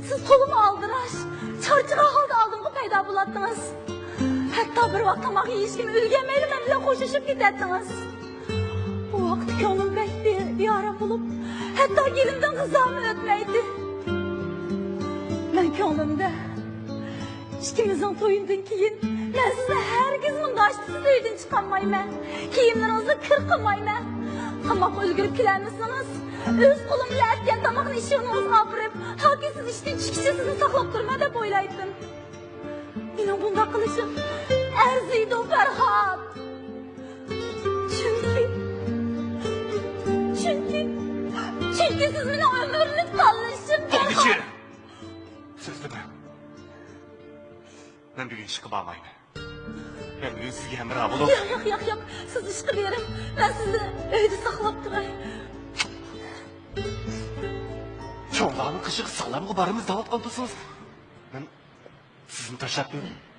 سىز تولىمۇ ئالدىراش، چارچىغان ھالدا ئالدىمغا پەيدا بولاتتىڭىز. ھەتتا بىر ۋاق تاماق يېيىشكىمۇ ئۈلگۈرمەيلا مەن بىلەن خوشلىشىپ كېتەتتىڭىز. بۇ ۋاقىتتا كۆڭلۈم بەك بى-، بىئارام بولۇپ، ھەتتا گېلىمدىن غىزامۇ ئۆتمەيتتى. مەن كۆڭلۈمدە، ئىككىمىزنىڭ تويىدىن كېيىن مەن سىزنى ھەرگىزمۇ ناشتىسىز ئۆيدىن چىقارمايمەن، كىيىملىرىڭىزنى كىر قىلمايمەن. تاماققا ئۈلگۈرۈپ كېلەلمىسىڭىز، ئۆز قولۇم بىلەن ئەتكەن تاماقنى ئىشىكىڭىزغا ئاپىرىپ، تاكى سىز ئىشتىن چىققىچە سىزنى ساقلاپ تۇرىمەن دەپ ئويلايتتىم. مېنىڭ بۇنداق قىلىشىم ئەرزىيدۇ، پەرھات. چۈنكى، چۈنكى، چۈنكى سىز مېنىڭ ئۆمۈرلۈك تاللىشىم، پەرھات. سۆزلىمە. مەن بۈگۈن ئىشقا بارمايمەن. مەن بۈگۈن سىزگە ھەمراھ بولۇپ. ياق، ياق، ياق، ياق. سىز ئىشقا بېرىڭ. مەن سىزنى ئۆيدە ساقلاپ تۇراي. چوڭلارنىڭ قېشىغا سالامغا بارىمىز دەۋاتقان تۇرسىڭىز، مەن سىزنى تاشلاپ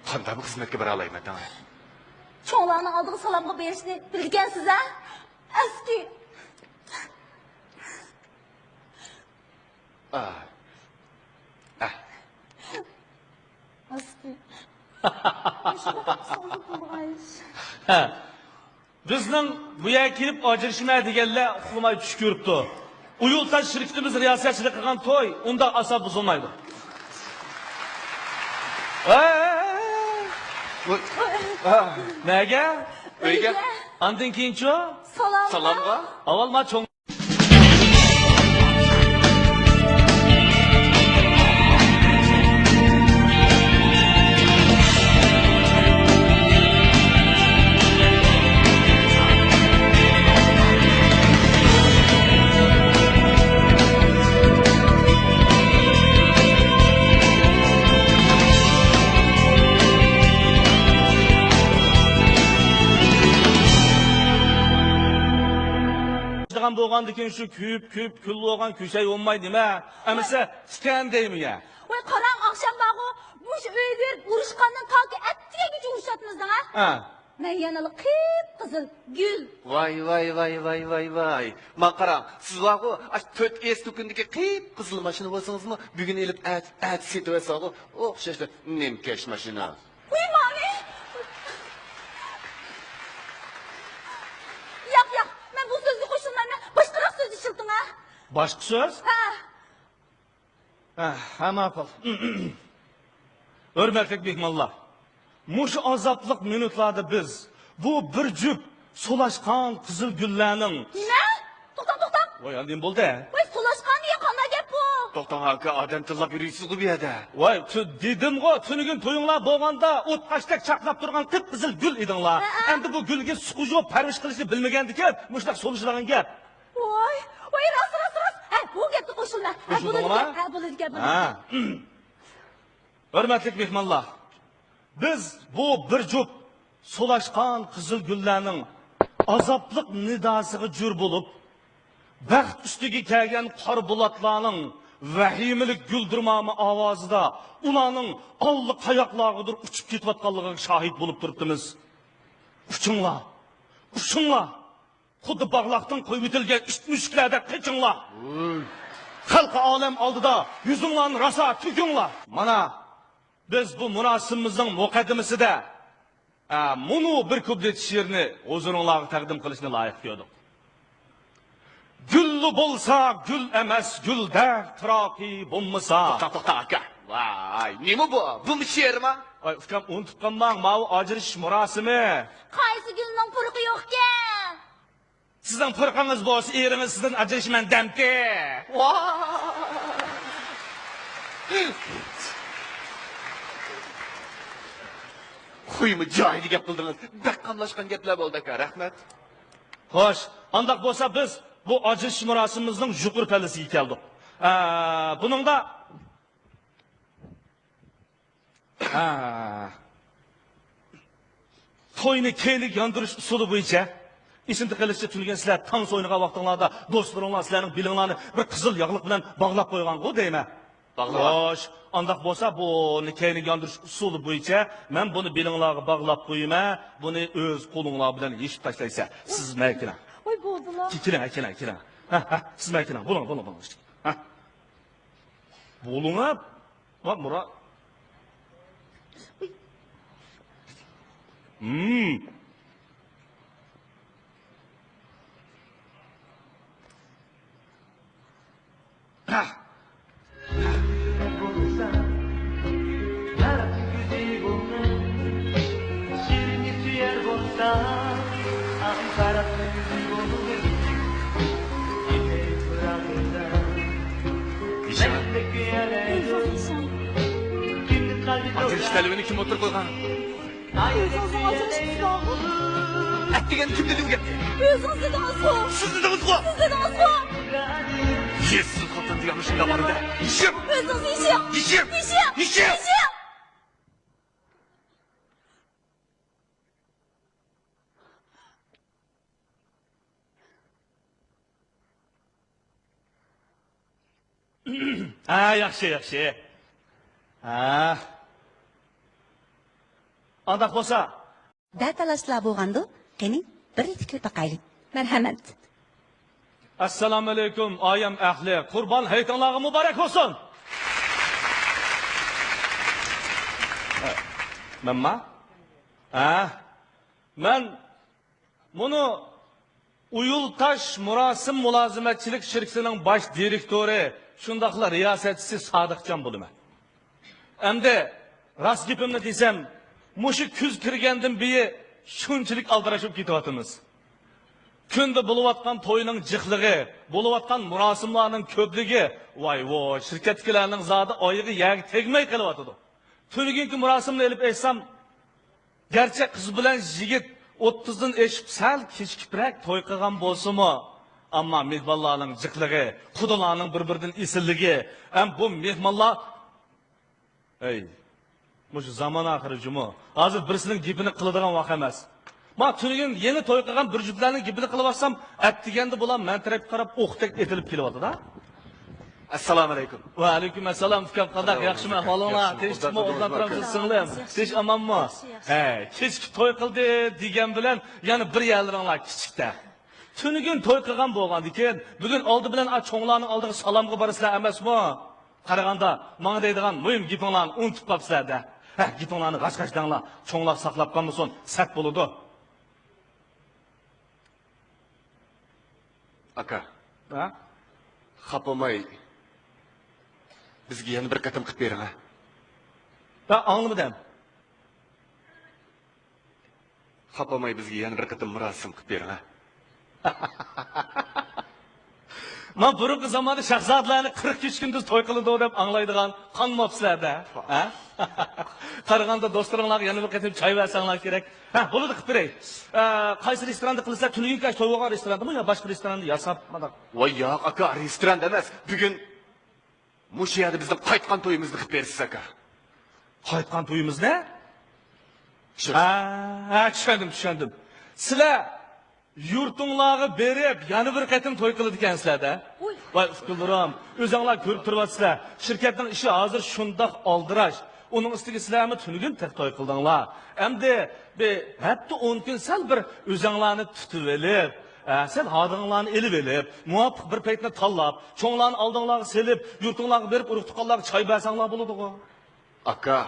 قانداق خىزمەتكە بارالايمەن دەڭ. چوڭلارنىڭ ئالدىغا سالامغا بېرىشنى بىلىدىكەنسىز ھە؟ ئەسكى. ئا. ئا. ئەسكى. ھە. بىزنىڭ بۇ يەرگە كېلىپ ئاجرىشىمەن دېگەنلەر ئۇخلىماي چۈش كۆرۈپتۇ. ئۇيۇلتاش شىركىتىمىز رىياسەتچىلىك قىلغان توي ئۇنداق ئاسان بۇزۇلمايدۇ. ۋاي. ۋاي. نەگە؟ ئۆيگە. ئاندىن كېيىنچۇ؟ سالامغا. سالامغا. ئاۋۋال ما چوڭ بولغاندىكىن شۇ كۆپ، كۆپ كۈل بولغان كۆسەي بولماي نېمە؟ ئەمىسە تىكەن دەيمۇ يا؟ ۋاي، قاراڭ، ئاخشام بارغۇ، مۇشۇ ئۆيگە بېرىپ ئۇرۇشقاندىن تاكى ئەتىگەنگىچە ئۇرۇشاتمىز دەڭ ھە؟ ھە. مەن يەنىلا قىپقىزىل گۈل. ۋاي، ۋاي، ۋاي، ۋاي، ۋاي، ۋاي. ماڭا قاراڭ، سىز بارغۇ، ئاشۇ تۆت ئېس دۇكىنىدىكى قىپقىزىل ماشىنا بولسىڭىزمۇ، بۈگۈن ئېلىپ ئەت-، ئەتە سېتىۋەتسىڭىزغۇ، ئوخشاشلا نېمىكەش ماشىنا. قويماڭ. ياق، ياق، مەن بۇ سۆزگە قوشۇلمايمەن. باشقىراق سۆز ئىشلىتىڭ ھە. باشقا سۆز؟ ھە. ھە، ھە، ماقۇل. ھۆرمەتلىك مېھمانلار، مۇشۇ ئازابلىق مىنۇتلاردا بىز بۇ بىر جۈپ سولاشقان قىزىل گۈللەرنىڭ. نېمە؟ توختاڭ، توختاڭ! ۋاي، نېمە بولدى؟ ۋاي، سولاشقان دېگەن قانداق گەپ بۇ؟ توختاڭ ئاكا، ئادەم تىللاپ يۈرىسىزغۇ بۇ يەردە. ۋاي، تۈ-، دېدىمغۇ، تۈنۈگۈن تويۇڭلار بولغاندا ئوت قاشتەك چاقناپ تۇرغان قىپقىزىل گۈل ئىدىڭلار. ھە. ئەمدى بۇ گۈلگە سۇ قۇيۇپ پەرۋىش قىلىشنى بىلمىگەندىكىن مۇشۇنداق سولىشىدىغان گەپ. ۋاي، ۋاي، راست، راست، راست. ھە، بۇ گەپكە قوشۇلىمەن. ھە، بولىدىكەن، ھە، بولىدىكەن، بولىدىكەن. ھە. ھۆرمەتلىك مېھمانلار، بىز بۇ بىر جۈپ سولاشقان قىزىل گۈللەرنىڭ ئازابلىق نىداسىغا جۈر بولۇپ، بەخت ئۈستىگە كەلگەن قارا بۇلۇتلارنىڭ ۋەھىمىلىك گۈلدۈرمامە ئاۋازىدا ئۇلارنىڭ ئاللىقاياقلارغىدۇر ئۇچۇپ كېتىۋاتقانلىقىغا شاھىت بولۇپ تۇرۇپتىمىز. ئۇچۇڭلار، ئۇچۇڭلار! خۇددى باغلاقتىن قويۇۋېتىلگەن ئىت مۈشۈكلەردەك قېچىڭلار. ۋوي. خەلقى ئالەم ئالدىدا يۈزۈڭلارنى راسا تۈگۈڭلار. مانا، بىز بۇ مۇراسىمىمىزنىڭ مۇقەددىمىسىدە، ئە، مۇنۇ بىر كۇپلېت شېئىرنى ھۇزۇرۇڭلارغا تەقدىم قىلىشنى لايىق كۆردۇق. گۈللا بولسا گۈل ئەمەس، گۈلدە پىراقى بولمىسا. توختا، توختا، ئاكا. ۋاي، نېمە بۇ؟ بۇمۇ شېئىرما؟ ۋاي، ئۇكام، ئۇنتۇپ قالماڭ، ماۋۇ ئاجرىشىش مۇراسىمى. قايسى گۈلنىڭ پۇرىقى يوقكەن؟ سىزنىڭ پۇرىقىڭىز بولسا، ئېرىڭىز سىزدىن ئاجرىشىمەن دەمتى. ۋاي! خۇيمۇ جايىدا گەپ قىلدىڭىز. بەك قاملاشقان گەپلەر بولدى ئاكا، رەھمەت. خوش، ئانداق بولسا بىز بۇ ئاجرىشىش مۇراسىمىمىزنىڭ يۇقىرى پەللىسىگە كەلدۇق. ئە، بۇنىڭدا ھە. توينى كەينىگە ياندۇرۇش ئۇسۇلى بويىچە. ئېسىمدە قېلىشىچە، تۈنۈگۈن سىلەر تانسا ئوينىغان ۋاقتىڭلاردا دوستلىرىڭلار سىلەرنىڭ بېلىڭلارنى بىر قىزىل ياغلىق بىلەن باغلاپ قويغانغۇ دەيمەن. باغلىغان. خوش، ئانداق بولسا بۇنى كەينىگە ياندۇرۇش ئۇسۇلى بويىچە مەن بۇنى بېلىڭلارغا باغلاپ قويىمەن، بۇنى ئۆز قولۇڭلار بىلەن يېشىپ تاشلايسەن. سىز مەكىنە. ۋاي، بولدىلا. كېلىڭ، كېلىڭ، كېلىڭ. ھە، ھە، سىز مەكىنە. بولۇڭ، بولۇڭ، بولۇڭ. ھە. بولۇڭ، ھە. ۋاي، مۇرا-، ھىم. ئاجرىشىش تەلىپىنى كىم ئوتتۇرىغا قويغان؟ ئۆزىڭىزنىڭ ئاجرىشىپ كېتىدىغۇ. ئەتىگەن كىم دېدى بۇ گەپنى؟ ئۆزىڭىز دېدىڭىزغۇ. سىز دېدىڭىزغۇ. سىز دېدىڭىزغۇ. يېسىز خوتۇن دېگەن مۇشۇنداق بولىدۇ. يېشىم. ئۆزىڭىز يېشىڭ. يېشىم. يېشىڭ. يېشىم. يېشىڭ. ھە، ياخشى، ياخشى. ھە. ئانداق بولسا. دە تالاشلار بولغاندۇ؟ قېنى، بىر رېتى كۆرۈپ باقايلى. مەرھەمەت. ئەسسالامۇئەلەيكۇم، ئايەم ئەھلى. قۇربان ھېيتىڭلارغا مۇبارەك بولسۇن. مەنما؟ ھە. مەن مۇنۇ ئۇيۇلتاش مۇراسىم مۇلازىمەتچىلىك شىركىتىنىڭ باش دىرېكتورى، شۇنداقلا رىياسەتچىسى سادىقجان بولىمەن. ئەمدى راست گېپىمنى دېسەم، مۇشۇ كۈز كىرگەندىن بېرى شۇنچىلىك ئالدىراش بولۇپ كېتىۋاتىمىز. كۈندە بولۇۋاتقان توينىڭ جىقلىقى، بولۇۋاتقان مۇراسىملارنىڭ كۆپلۈكى، ۋاي ۋو، شىركەتتىكىلەرنىڭ زادى ئايىغى يەرگە تەگمەي قېلىۋاتىدۇ. تۈنۈگۈنكى مۇراسىمنى ئېلىپ ئېيتسام، گەرچە قىز بىلەن يىگىت ئوتتۇزدىن ئېشىپ سەل كېچىكىپرەك توي قىلغان بولسىمۇ، ئەمما مېھمانلارنىڭ جىقلىقى، قۇدىلارنىڭ بىر-بىرىدىن ئېسىللىكى ھەم بۇ مېھمانلار، ھەي، مۇشۇ زامان ئاخىرى جۇمۇ. ھازىر بىرسىنىڭ گېپىنى قىلىدىغان ۋاق ئەمەس. ما تۈنۈگۈن يېڭى توي قىلغان بىر جۈپلەرنىڭ گېپىنى قىلىۋاتسام، ئەتىگەندە بۇلار مەن تەرەپكە قاراپ ئوقتەك ئېتىلىپ كېلىۋاتىدۇ. ئەسسالامۇئەلەيكۇم. ۋەئەلەيكۇم ئەسسالام، ئۇكام، قانداق، ياخشىمۇ ئەھۋالىڭلار؟ تىنچلىقمۇ، ئوبدان تۇرامسىز، سىڭلىم؟ تىنچ، ئامانمۇ؟ ياخشى، ياخشى. ھەي، كېچىكىپ توي قىلدى دېگەن بىلەن يەنە بىر يەرلىرىڭلار كىچىكتە. تۈنۈگۈن توي قىلغان بولغاندىكىن، بۈگۈن ئالدى بىلەن ئا چوڭلارنىڭ ئالدىغا سالامغا بارىسىلەر ئەمەسمۇ؟ قارىغاندا، ماڭا دەيدىغان مۇھىم گېپىڭلارنى ئۇنتۇپ قاپسىلەر-دە. ھە، گېپىڭلارنى غاچ-غاچ دەڭلار، چوڭلار ساقلاپ قالمىسۇن، سەت بولىدۇ. ئاكا. ھە؟ خاپا بولماي، بىزگە يەنە بىر قېتىم قىلىپ بېرىڭ، ھە؟ ھە، ئاڭلىمىدىم. خاپا بولماي، بىزگە يەنە بىر قېتىم مۇراسىم قىلىپ بېرىڭ، ھە؟ ما بۇرۇنقى زاماندا شاھزادىلەرنى قىرىق كېچە كۈندۈز توي قىلىدۇ دەپ ئاڭلايدىغان قانماپسىلەر-دە. ھە؟ قارىغاندا دوستلىرىڭلارغا يەنە بىر قېتىم چاي بەرسەڭلار كېرەك. ھە، بولىدۇ، قىلىپ بېرەي. ئە، قايسى رېستوراندا قىلىسىلەر؟ تۈنۈگۈنكى ئاش تويغان رېستوراندىمۇ يا باشقا رېستوراندا ياساپ مانا؟ ۋاي ياق، ئاكا، رېستوراندا ئەمەس. بۈگۈن مۇشۇ يەردە بىزنىڭ قايتقان تويىمىزنى قىلىپ بېرىسىز، ئاكا. قايتقان تويىمىزنى؟ شۇ. ھە، ھە، چۈشەندىم، چۈشەندىم. سىلەر يۇرتۇڭلارغا بېرىپ، يەنە بىر قېتىم توي قىلىدىكەنسىلەر-دە. ۋاي، ئۇكىلىرىم، ئۆزۈڭلار كۆرۈپ تۇرۇۋاتىسىلەر. شىركەتنىڭ ئىشى ھازىر شۇنداق ئالدىراش. ئۇنىڭ ئۈستىگە سىلەرمۇ تۈنۈگۈن تېخى توي قىلدىڭلار. ئەمدى بىر ھەپتە، ئون كۈن سەل بىر ئۆزۈڭلارنى تۇتۇۋېلىپ، ئە، سەل ھادىڭلارنى ئېلىۋېلىپ، مۇۋاپىق بىر پەيتنى تاللاپ، چوڭلارنى ئالدىڭلارغا سېلىپ، يۇرتۇڭلارغا بېرىپ، ئۇرۇق-تۇغقانلارغا چاي بەرسەڭلار بولىدىغۇ. ئاكا،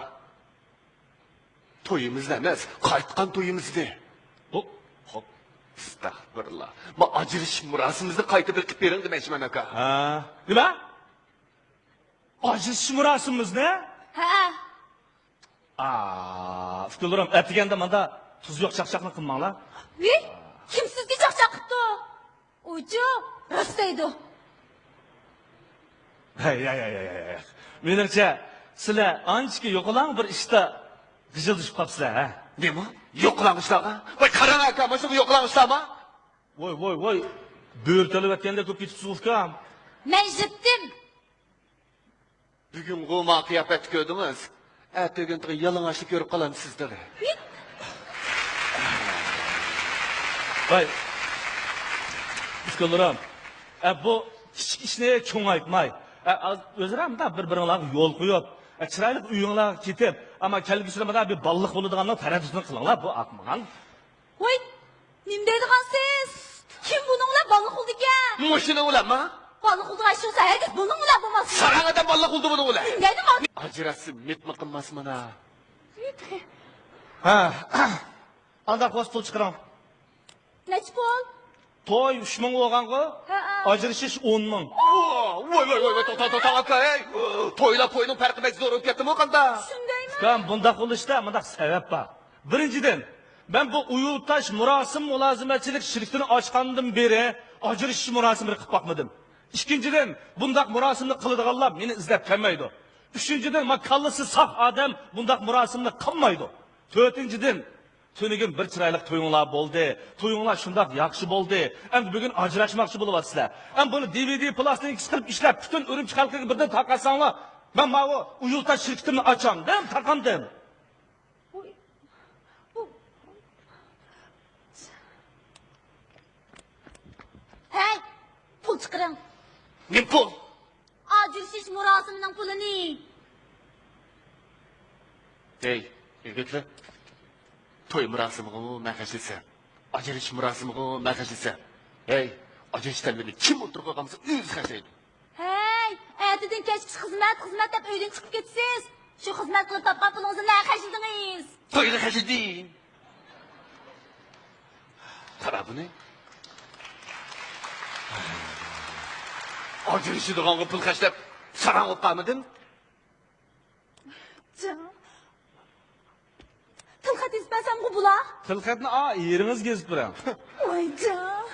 تويىمىزنى ئەمەس، قايتقان تويىمىزنى. بۇ، خوپ. ئەستەغپۇرۇللا. ما ئاجرىشىش مۇراسىمىمىزنى قايتا بىر قىلىپ بېرىڭ دېمەكچىمەن، ئاكا. ھە. نېمە؟ ئاجرىشىش مۇراسىمىمىزنى؟ ھە. ئا، ئۇكىلىرىم، ئەتىگەندە ماندا تۇزى يوق چاقچاقنى قىلماڭلار. ۋىي، كىم سىزگە چاقچاق قىپتۇ؟ ئۇچۇ، راست دەيدۇ. ھەي، ھەي، ھەي، ھەي، ھەي. مېنىڭچە، سىلەر ئانچىكى يوقىلاڭ بىر ئىشتا غىجىلدىشىپ قاپسىلەر، ھە؟ نېمە؟ يوقىلاڭ ئىشلارغا؟ ۋاي، قاراڭ ئاكا، مانا شۇ يوقىلاڭ ئىشلارما؟ ۋوي، ۋوي، ۋوي. بۆرە تۆلەۋەتكەندەك بولۇپ كېتىپسىز، ئۇكام. مەن يىتتىم. بۈگۈنغۇ ما قىياپەتنى كۆردىڭىز. ئەتىگۈن تېخى يالىڭاچلا كۆرۈپ قالامسىز تېخى. ۋاي، ئۇكىلىرىم، ئە، بۇ كىچىك ئىشنى چوڭايتماي، ئە، ئاز-، ئۆزئارا مۇنداق بىر-بىرىڭلارغا يول قويۇپ، ئە، چىرايلىق ئۆيۈڭلارغا كېتىپ، ئەمما كەلگۈسىدە مۇنداق بىر بالىلىق بولىدىغاننىڭ تەرەددۇتىنى قىلىڭلار، بۇ ئاقمىغان. ۋاي، نېمە دەيدىغانسىز؟ كىم بۇنىڭ بىلەن بالىلىق بولىدىكەن؟ مۇشۇنىڭ بىلەنما؟ بالىلىق بولىدىغان ئىش بولسا ھەرگىز بۇنىڭ بىلەن بولماس. ساراڭ ئادەم بالىلىق بولىدۇ بۇنىڭ بىلەن. نېمە دەيدىغان؟ ئاجراشسا مېتما قىلماس مانا. ھە. ئانداق بولسا پۇل چىقىرىڭ. نەچچە پۇل؟ توي ئۈچ مىڭ بولغانغۇ؟ ھەئە. ئاجرىشىش ئون مىڭ. ۋاي، ۋاي، ۋاي، ۋاي، توختا، توختا، توختا، ئاكا، ھەي! توي بىلەن پوينىڭ پەرقى بەك زور بولۇپ كەتتىمۇ قاندا؟ شۇندايمۇ؟ ئۇكام، بۇنداق بولۇشتا مۇنداق سەۋەب بار. بىرىنچىدىن، مەن بۇ ئۇيۇلتاش مۇراسىم مۇلازىمەتچىلىك شىركىتىنى ئاچقاندىن بېرى ئاجرىشىش مۇراسىمىنى قىلىپ باقمىدىم. ئىككىنچىدىن، بۇنداق مۇراسىمنى قىلىدىغانلار مېنى ئىزدەپ كەلمەيدۇ. ئۈچىنچىدىن، ما كاللىسى ساق ئادەم بۇنداق مۇراسىمنى قىلمايدۇ. تۆتىنچىدىن، تۈنۈگۈن بىر چىرايلىق تويۇڭلار بولدى. تويۇڭلار شۇنداق ياخشى بولدى. ئەمدى بۈگۈن ئاجراشماقچى بولۇۋاتىسىلەر. ئەمدى بۇنى دى ۋى دى پىلاستىنكىسى قىلىپ ئىشلەپ، پۈتۈن ئۈرۈمچى خەلقىگە بىردىن تارقاتساڭلار، مەن ماۋۇ ئۇيۇلتاش شىركىتىمنى ئاچامدىم، تاقامدىم. ھەي، پۇل چىقىرىڭ. نېمە پۇل؟ ئاجرىشىش مۇراسىمىنىڭ پۇلىنى. ھەي، يىگىتلەر، توي مۇراسىمىغىمۇ مەن خەجلىسەم، ئاجرىشىش مۇراسىمىغىمۇ مەن خەجلىسەم. ھەي، ئاجرىشىش تەلىپىنى كىم ئولتۇرۇپ قالغان بولسا ئۆزى خەجلەيدۇ. ھەي، ئەتىدىن كەچكىچە خىزمەت، خىزمەت دەپ ئۆيدىن چىقىپ كېتىسىز. شۇ خىزمەت قىلىپ تاپقان پۇلىڭىزنى نەگە خەجلىدىڭىز؟ تويغا خەجلىدىم. قارا بۇنى. ئاجرىشىدىغانغا پۇل خەجلەپ ساراڭ بولۇپ قالمىدىم. جان. تىلخەت يېزىپ بەرسەمغۇ بولا؟ تىلخەتنى ئا، ئېرىڭىزگە يېزىپ بېرىڭ. ۋاي جان.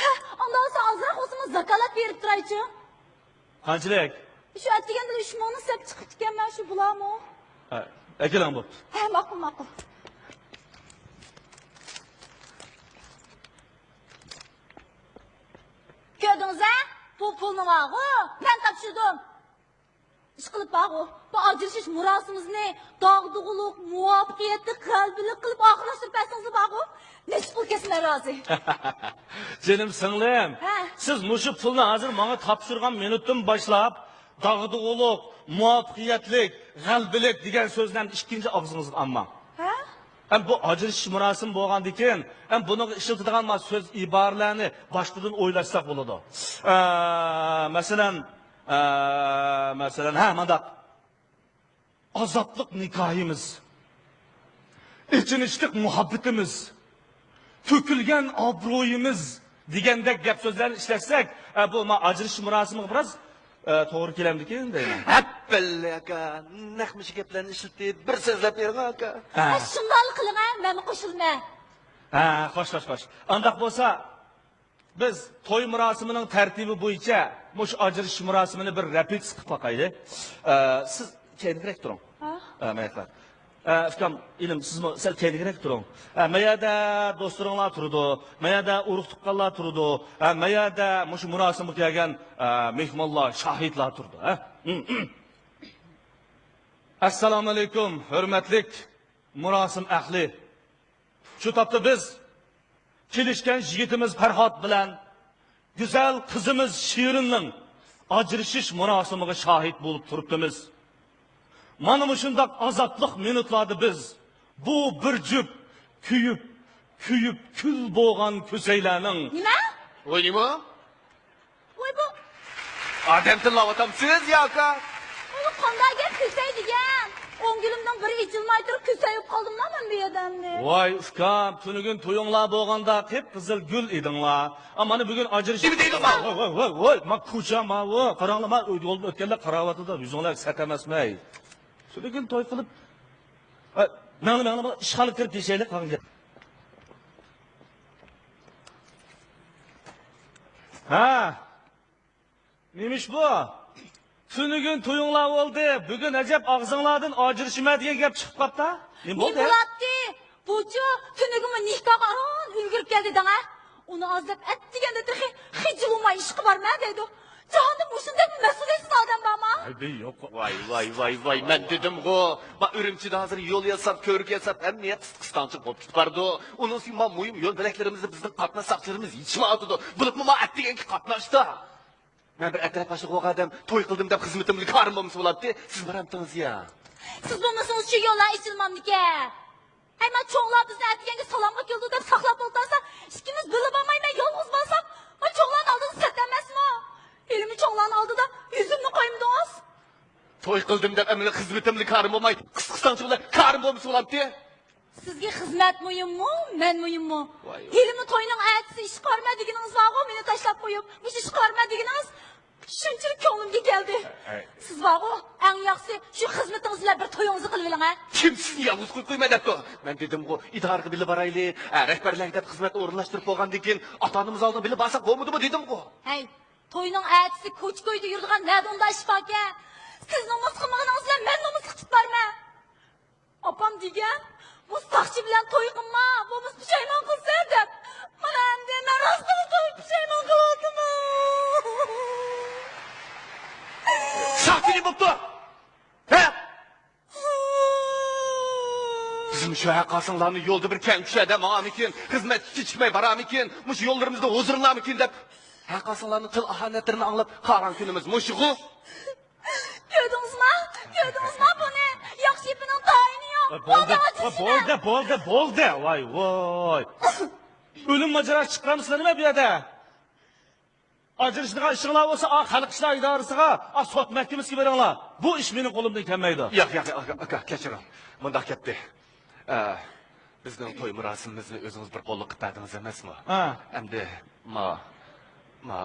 ھە، ئانداق بولسا ئازراق بولسىمۇ زاكالەت بېرىپ تۇرايچۇ. قانچىلىك؟ شۇ ئەتىگەندىلا ئۈچ مىڭنى سەپ چىقىپتىكەنمەن، شۇ بولامۇ؟ ھە، ئەكېلىڭ بوپتۇ. ھە، ماقۇل، ماقۇل. كۆردىڭىز ھە؟ بۇ پۇلنى بارغۇ، مەن تاپشۇردۇم. ئىشقىلىپ بارغۇ، بۇ ئاجرىشىش مۇراسىمىمىزنى داغدۇغىلىق، مۇۋەپپەقىيەتلىك، غەلىبىلىك قىلىپ ئاخىرلاشتۇرۇپ بەرسىڭىزلا بارغۇ، نەچچە پۇل كەتسە مەن رازى. جېنىم سىڭلىم، ھە. سىز مۇشۇ پۇلنى ھازىر ماڭا تاپشۇرغان مىنۇتتىن باشلاپ، داغدۇغىلىق، مۇۋەپپەقىيەتلىك، غەلىبىلىك دېگەن سۆزلەرنى ئىككىنچى ئاغزىڭىزغا ئالماڭ. ھە؟ ھەم بۇ ئاجرىشىش مۇراسىمى بولغاندىن كېيىن، ھەم بۇنىڭغا ئىشلىتىدىغان ما سۆز ئىبارىلەرنى باشقىدىن ئويلاشساق بولىدۇ. ئە، مەسىلەن، ئە، مەسىلەن، ھە، مانداق. ئازابلىق نىكاھىمىز، ئېچىنىشلىق مۇھەببىتىمىز، تۆكۈلگەن ئابرۇيىمىز دېگەندەك گەپ سۆزلەرنى ئىشلەتسەك، ئە، بۇ ما ئاجرىشىش مۇراسىمىغا بىراز، ئە، توغرا كېلەمدىكىن دەيمەن. ھەپپىللى ئاكا، نەق مۇشۇ گەپلەرنى ئىشلىتىپ، بىر سۆزلەپ بېرىڭ ئاكا. ھە. ھە، شۇنداقلا قىلىڭ ھە، مەنمۇ قوشۇلىمەن. ھە، خوش، خوش، خوش. ئانداق بولسا، بىز توي مۇراسىمىنىڭ تەرتىپى بويىچە مۇشۇ ئاجرىشىش مۇراسىمىنى بىر رېپېتىتسىيە قىلىپ باقايلى. ئە، سىز كەينىگىرەك تۇرۇڭ. ھە؟ ئە، مەيلى. ئە، ئۇكام، ئىنىم، سىزمۇ سەل كەينىگىرەك تۇرۇڭ. ئە، مەيەردە دوستلىرىڭلار تۇرىدۇ، مەيەردە ئۇرۇق-تۇغقانلار تۇرىدۇ، ئە، مەيەردە مۇشۇ مۇراسىمغا كەلگەن، ئە، مېھمانلار، شاھىتلار تۇرىدۇ. ھە؟ ئەسسالامۇئەلەيكۇم، ھۆرمەتلىك مۇراسىم ئەھلى. شۇ تاپتا بىز كېلىشكەن يىگىتىمىز پەرھات بىلەن گۈزەل قىزىمىز شېرىننىڭ ئاجرىشىش مۇراسىمىغا شاھىت بولۇپ تۇرۇپتىمىز. مانا مۇشۇنداق ئازابلىق مىنۇتلاردا بىز بۇ بىر جۈپ كۆيۈپ، كۆيۈپ كۈل بولغان كۆسەيلەرنىڭ نېمە؟ ۋاي نېمە؟ ۋاي بۇ ئادەم تىللاۋاتامسىز يا ئاكا؟ ئۇنى قانداق گەپ كۆسەي دېگەن؟ ئوڭ گۈلۈمنىڭ بىرى ئېچىلماي تۇرۇپ كۆسەي بولۇپ قالدىملا مەن بۇ يەردە ئەمدى. ۋاي ئۇكام، تۈنۈگۈن تويۇڭلار بولغاندا قىپقىزىل گۈل ئىدىڭلار. ئا، مانا بۈگۈن ئاجرىشىپ نېمە دەيدۇ ماۋۇ؟ ۋاي، ۋاي، ۋاي، ۋاي، ما كوچا ماۋۇ. قاراڭلار، ما يولدىن ئۆتكەنلەر قاراۋاتىدۇ. يۈزۈڭلار سەت ئەمەسمەي. تۈنۈگۈن توي قىلىپ، ئا، ماڭلا، ماڭلا، ماڭلا، ئىشخانىغا كىرىپ دېيىشەيلى قالغان گەپ. ھە. نېمىش بۇ؟ تۈنۈگۈن تويۇڭلار بولدى، بۈگۈن ئەجەب ئاغزىڭلاردىن ئاجرىشىمەن دېگەن گەپ چىقىپ قاپتا. نېمە نېمە بولدى؟ بولاتتى؟ بۇچۇ تۈنۈگۈنمۇ نىكاھقا ئاران ئۈلگۈرۈپ كەلدى دەڭە. ئۇنى ئازدەپ ئەتىگەندە تېخى خىجىل بولماي ئىشقا بارمەن دەيدۇ. جاھاندا مۇشۇندەك مەسئۇلىيەتسىز ئادەم بارما؟ ۋاي، ۋاي، ۋاي، ۋاي، ۋاي، مەن دېدىمغۇ، ما ئۈرۈمچىدە ھازىر يول ياساپ، كۆۋرۈك ياساپ، ھەممە يەر قىستاڭچىلىق بولۇپ كېتىپ بارىدۇ. ئۇنىڭ ئۈچۈن ما مۇھىم يول بۆلەكلىرىمىزنى بىزنىڭ قاتناش ساقچىلىرىمىز يېچىشىۋاتىدۇ. بولۇپمۇ ما ئەتىگەنگە قاتناشتا. مەن بىر ئەترەت باشلىقى بولغان ئادەم، توي قىلدىم دەپ خىزمىتىمدىن كارىم بولمىسا بولاتتى، سىز بارامتىڭىز يا؟ سىز بولمىسىڭىز شۇ يوللار ئېچىلمامدىكەن. ھەي، ما چوڭلار بىزنى ئەتىگەنگە سالامغا كېلىدۇ دەپ ساقلاپ ئولتۇرسا، ئىككىمىز بىللە بارماي مەن يالغۇز بارسام، ما چوڭلارنىڭ ئالدىدا سەت ئەمەسمۇ؟ ھېلىمۇ چوڭلارنىڭ ئالدىدا يۈزۈمنى قويمىدىڭىز. توي قىلدىم دەپ ئەمدى خىزمىتىمدىن كارىم بولماي، قىسقىساڭچە بىلەن كارىم بولمىسا بولامتى؟ سىزگە خىزمەت مۇھىممۇ، مەن مۇھىممۇ؟ ۋاي. ھېلىمۇ توينىڭ ئەتىسى ئىشقا بارىمەن دېگىنىڭىز بارغۇ، مېنى تاشلاپ قويۇپ، مۇشۇ ئىشقا بارىمەن دېگىنىڭىز شۇنچىلىك كۆڭلۈمگە كەلدى. ئەي. سىز بارغۇ، ئەڭ ياخشىسى شۇ خىزمىتىڭىز بىلەن بىر تويىڭىزنى قىلىۋېلىڭ ھە. كىم سىزنى يالغۇز قويۇپ قويماي دەپتۇ؟ مەن دېدىمغۇ، ئىدارىگە بىللە بارايلى، ئە، رەھبەرلەرگە دەپ خىزمەتنى ئورۇنلاشتۇرۇپ بولغاندىن كېيىن ئاتا-ئانىمىز ئالدىغا بىللە بارساق بولمىدىمۇ دېدىمغۇ. ھەي، توينىڭ ئەتىسى كوچا-كويدا يۈرىدىغان نەدە ئۇنداق ئىش باركەن؟ سىزنىڭ مۇس قىلمىغىنىڭىز بىلەن مەن نومۇسلۇق چىقىپ بارىمەن. ئاپام دېگەن، بۇ ساقچى بىلەن توي قىلما، بولمىسا پۇشايمان قىلىسەن دەپ. مانا ئەمدى مەن راستىنلا توي پۇشايمان قىلىۋاتىمەن. ساقچى نېمە بوپتۇ؟ ھە؟ بىزمۇ شۇ ھەققاسىڭلارنى يولدا بىر كەڭ كۈشەدە ماڭارمىكىن، خىزمەتكە كېچىكمەي بارارمىكىن، مۇشۇ يوللىرىمىزدا ھۇزۇرلىنارمىكىن دەپ، ھەققاسىڭلارنىڭ تىل ئاھانەتلىرىنى ئاڭلاپ قالغان كۈنىمىز مۇشۇغۇ. كۆردىڭىزما؟ كۆردىڭىزما بۇنى؟ ياخشى گېپىنىڭ تايىنى يوق. ۋاي، بولدى، ۋاي، بولدى، بولدى، بولدى. ۋاي، ۋاي. ئۆلۈم ماجىراسى چىقىرامسىلەر نېمە بۇ يەردە؟ ئاجرىشىدىغان ئىشىڭلار بولسا، ئا، خەلق ئىشلار ئىدارىسىغا، ئا، سوت مەھكىمىسىگە بېرىڭلار. بۇ ئىش مېنىڭ قولۇمدىن كەلمەيدۇ. ياق، ياق، ياق، ئاكا، ئاكا، كەچۈرۈڭ. مۇنداق گەپتى. ئە، بىزنىڭ توي مۇراسىمىمىزنى ئۆزىڭىز بىر قوللۇق قىلىپ بەردىڭىز ئەمەسمۇ؟ ھە. ئەمدى ما، ما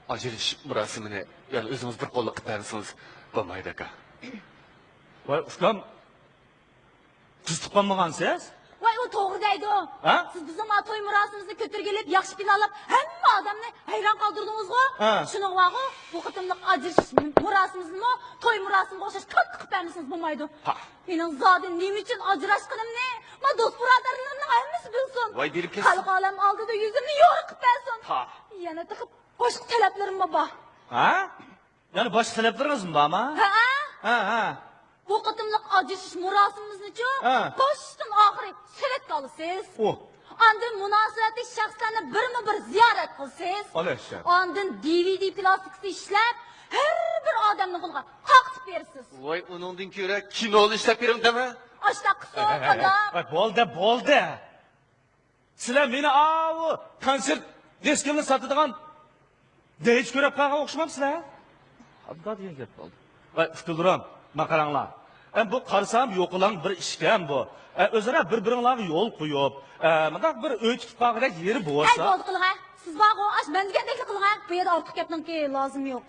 ئاجرىشىش مۇراسىمىنى يەنە ئۆزىڭىز بىر قوللۇق قىلىپ بەرمىسىڭىز بولمايدۇ، ئاكا. ۋاي، ئۇكام، قىز تۇغقانمىغانسىز؟ ۋاي، ئۇ توغرا دەيدۇ. ھە؟ سىز بىزنىڭ ما توي مۇراسىمىمىزنى كۆتۈرگىلى ياخشى پىلانلاپ، ھەممە ئادەمنى ھەيران قالدۇردىڭىزغۇ. ھە. شۇنىڭغا بارغۇ، بۇ قېتىملىق ئاجرىشىش مۇراسىمىمىزنىمۇ، توي مۇراسىمىغا ئوخشاش كاتتا قىلىپ بەرمىسىڭىز بولمايدۇ. ھا. مېنىڭ زادى نېمە ئۈچۈن ئاجراشقىنىمنى ما دوست بۇرادەرلىرىمنىڭ ھەممىسى بىلسۇن. ۋاي، بېرىپ كەتسۇن. خەلق ئالەم ئالدىدا يۈزۈمنى يورۇق قىلىپ بەرسۇن. ھا. يەنە تېخى باشقا تەلەپلىرىممۇ بار. ھا؟ يەنە باشقا تەلەپلىرىڭىزمۇ بارما؟ ھە. ھە، ھە. بۇ قېتىملىق ئاجرىشىش مۇراسىمىمىزنىچۇ، ھە، باشتىن ئاخىرى سۈرەتكە ئالىسىز. ئۇھ. ئاندىن مۇناسىۋەتلىك شەخسلەرنى بىرمۇ بىر زىيارەت قىلىسىز. ئالەشچە. ئاندىن دى ۋى دى پلاستىكىسى ئىشلەپ، ھەر بىر ئادەمنىڭ قولىغا تارقىتىپ بېرىسىز. ۋاي، ئۇنىڭدىن كۆرە كىنونى ئىشلەپ بېرىڭ دەمە. ئاشۇنداق قىلسۇن، ھەي، ھەي، ھەي، قانداق؟ ۋاي، بولدى، بولدى. سىلەر مېنى ئاۋۇ كونسېرت دىسكىنى ساتىدىغان دەيچى كۆرۈپ قالغان ئوخشىمامسىلەر؟ ئابدا دېگەن گەپ بولدى. ۋاي، ئۇكىلىرىم، ما قاراڭلار. ئە، بۇ قارىسام يوقىلاڭ بىر ئىشكەن بۇ. ئە، ئۆزئارا بىر-بىرىڭلارغا يول قويۇپ، ئە، مۇنداق بىر ئۆي تۇتۇپ قالغۇدەك يېرى ھەي، بولسا. بولدى قىلىڭ ھە. سىز بارغۇ، ئاش مەن دېگەندەكلا قىلىڭ ھە. بۇ يەردە ئارتۇق گەپنىڭكى لازىمى يوق.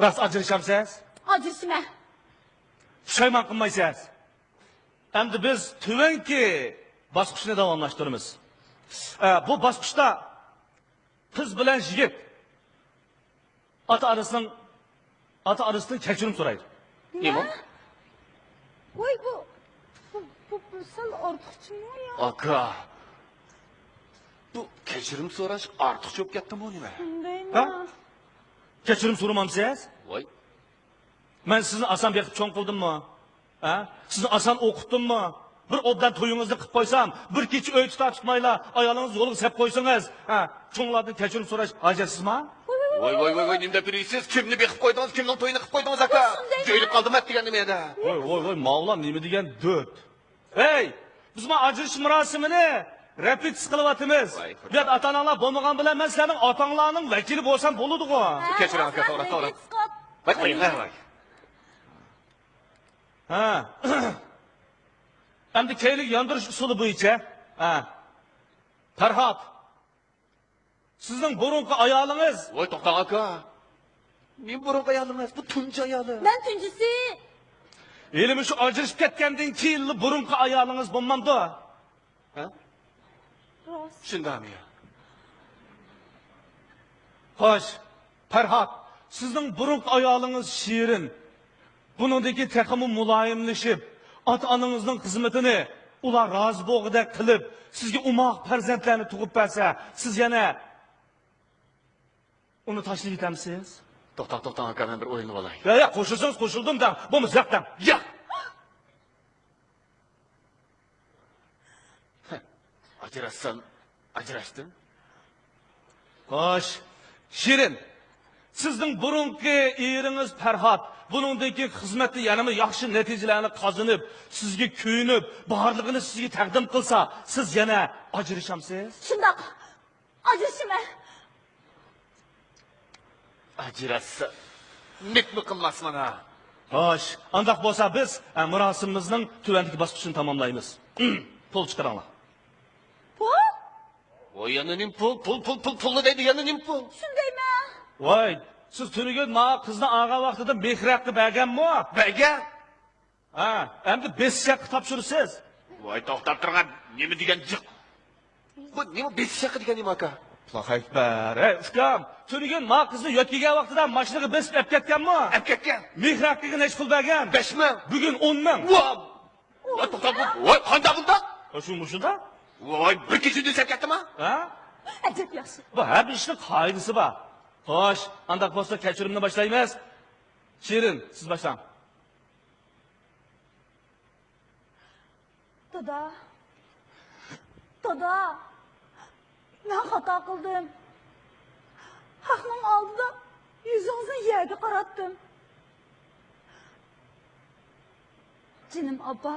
راست ئاجرىشامسىز؟ ئاجرىشىمەن. پۇشايمان قىلمايسىز؟ ئەمدى بىز تۆۋەنكى باسقۇچنى داۋاملاشتۇرىمىز. ئە، بۇ باسقۇچتا قىز بىلەن يىگىت ئاتا-ئانىسىنىڭ، ئاتا-ئانىسىدىن كەچۈرۈم سورايدۇ. نېمە؟ ۋاي، بۇ، بۇ، بۇ، بۇ سەل ئارتۇقچىمۇ يا؟ ئاكا، بۇ كەچۈرۈم سوراش ئارتۇقچە بولۇپ كەتتىمۇ نېمە؟ شۇندايمۇ؟ ھە؟ كەچۈرۈم سورىمامسىز؟ ۋاي. مەن سىزنى ئاسان بېقىپ چوڭ قىلدىممۇ؟ ھە؟ سىزنى ئاسان ئوقۇتتۇممۇ؟ بىر ئوبدان تويىڭىزنى قىلىپ قويسام، بىر كېچە ئۆي تۇتا تۇتمايلا، ئايالىڭىزنى يولغا سەپ قويسىڭىز، ھە؟ چوڭلاردىن كەچۈرۈم سوراش ھاجەتسىزما؟ ۋاي، ۋاي، ۋاي، ۋاي، نېمە دەپ يۈرىسىز؟ كىمنى بېقىپ قويدىڭىز؟ كىمنىڭ تويىنى قىلىپ قويدىڭىز، ئاكا؟ شۇنداق. جۆيلۈپ قالدىم ئەتىگەن نېمە يەردە؟ ۋاي، ۋاي، ۋاي، ماۋۇلار نېمە دېگەن دۆت؟ ھەي، بىز ما ئاجرىشىش مۇراسىمىنى رېپېتىتسىيە قىلىۋاتىمىز. ۋاي، بۇ يەردە ئاتا-ئاناڭلار بولمىغان بىلەن مەن سىلەرنىڭ ئاتا-ئانىلارنىڭ ۋەكىلى بولسام بولىدىغۇ. ھە، كەچۈرۈڭ، ئاكا، توغرا، توغرا. ۋاي، ۋاي، ۋاي، ۋاي. ھە. ئەمدى كەينىگە ياندۇرۇش ئۇسۇلى بويىچە. ھە. پەرھات. سىزنىڭ بۇرۇنقى ئايالىڭىز. ۋاي، توختاڭ، ئاكا. نېمە بۇرۇنقى ئايالىڭىز؟ بۇ تۇنجى ئايالىم. مەن تۇنجىسى. ھېلىمۇ شۇ ئاجرىشىپ كەتكەندىن كېيىنلا بۇرۇنقى ئايالىڭىز بولمامدۇ؟ ھە؟ راست. شۇنداقمۇ يا؟ خوش، پەرھات، سىزنىڭ بۇرۇنقى ئايالىڭىز شېرىن. بۇنىڭدىن كېيىن تېخىمۇ مۇلايىملىشىپ، ئاتا-ئانىڭىزنىڭ خىزمىتىنى ئۇلار رازى بولغۇدەك قىلىپ، سىزگە ئوماق پەرزەنتلەرنى تۇغۇپ بەرسە، سىز يەنە ئۇنى تاشلىۋېتەمسىز؟ توختاڭ، توختاڭ، ئاكا، مەن بىر ئويلىنىپ ئالاي. يا، يا، قوشۇلسىڭىز قوشۇلدۇم دەڭ. بولمىسا ياق دەڭ. ياق! ئاجراشسام، ئاجراشتىم. خوش، شېرىن، سىزنىڭ بۇرۇنقى ئېرىڭىز پەرھات بۇنىڭدىن كېيىن خىزمەتتە يەنىمۇ ياخشى نەتىجىلەرنى قازىنىپ، سىزگە كۆيۈنۈپ، بارلىقىنى سىزگە تەقدىم قىلسا، سىز يەنە ئاجرىشامسىز؟ شۇنداق. ئاجرىشىمەن. ئاجراشسا، نېمە قىلماس مانا. خوش، ئانداق بولسا بىز، ئە، مۇراسىمىمىزنىڭ تۆۋەندىكى باسقۇچىنى تاماملايمىز. پۇل چىقىرىڭلار. پۇل؟ ۋاي، يەنە نېمە پۇل؟ پۇل، پۇل، پۇل، پۇلنى دەيدۇ، يەنە نېمە پۇل؟ شۇندايمەن. ۋاي، سىز تۈنۈگۈن ماڭا قىزنى ئالغان ۋاقتىدا مېھىر ھەققى بەرگەنمۇ؟ بەرگەن. ھە، ئەمدى بېسىش ھەققى تاپشۇرىسىز. ۋاي، توختاپ تۇرغان، نېمە دېگەن جىق؟ بۇ نېمە بېسىش ھەققى دېگەن نېمە، ئاكا؟ ئاللاھۇ ئەكبەر. ھەي، ئۇكام، تۈنۈگۈن ما قىزنى يۆتكىگەن ۋاقتىدا ماشىنىغا بېسىپ ئەپ كەتكەنمۇ؟ ئەپ كەتكەن. مېھىر ھەققىگە نەچچە پۇل بەرگەن؟ بەش مىڭ. بۈگۈن ئون مىڭ. ۋا! ۋا، توختا، بۇ، ۋاي، قانداق بۇنداق؟ ھە، شۇ مۇشۇنداق. ۋاي، بىر كېچىدە سەپ كەتتىما؟ ھە؟ ئەجەب ياخشى. بۇ ھەر بىر ئىشنىڭ قائىدىسى بار. خوش، ئانداق بولسا كەچۈرۈمنى باشلايمىز. شېرىن، سىز باشلاڭ. دادا، دادا، مەن خاتا قىلدىم. ھەقنىڭ ئالدىدا يۈزىڭىزنى يەرگە قاراتتىم. جېنىم ئاپا،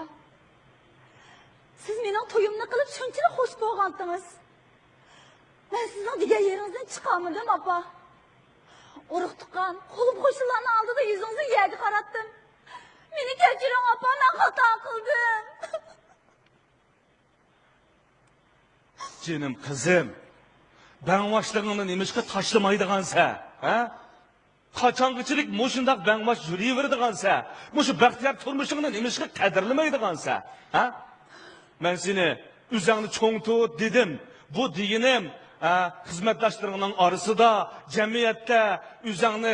سىز مېنىڭ تويۇمنى قىلىپ شۇنچىلىك خۇش بولغانتىڭىز. مەن سىزنىڭ دېگەن يېرىڭىزدىن چىقالمىدىم، ئاپا. ئۇرۇق-تۇغقان، قولۇم-قوشنىلارنىڭ ئالدىدا يۈزىڭىزنى يەرگە قاراتتىم. مېنى كەچۈرۈڭ، ئاپا، مەن خاتا قىلدىم. جېنىم قىزىم، بەڭباشلىقىڭنى نېمىشقا تاشلىمايدىغانسەن، ھە؟ قاچانغىچىلىك مۇشۇنداق بەڭباش يۈرۈۋېرىدىغانسەن؟ مۇشۇ بەختىيار تۇرمۇشۇڭنى نېمىشقا قەدىرلىمەيدىغانسەن، ھە؟ مەن سېنى ئۆزۈڭنى چوڭ تۇت دېدىم. بۇ دېگىنىم، ھە، خىزمەتداشلىرىڭنىڭ ئارىسىدا، جەمئىيەتتە ئۆزۈڭنى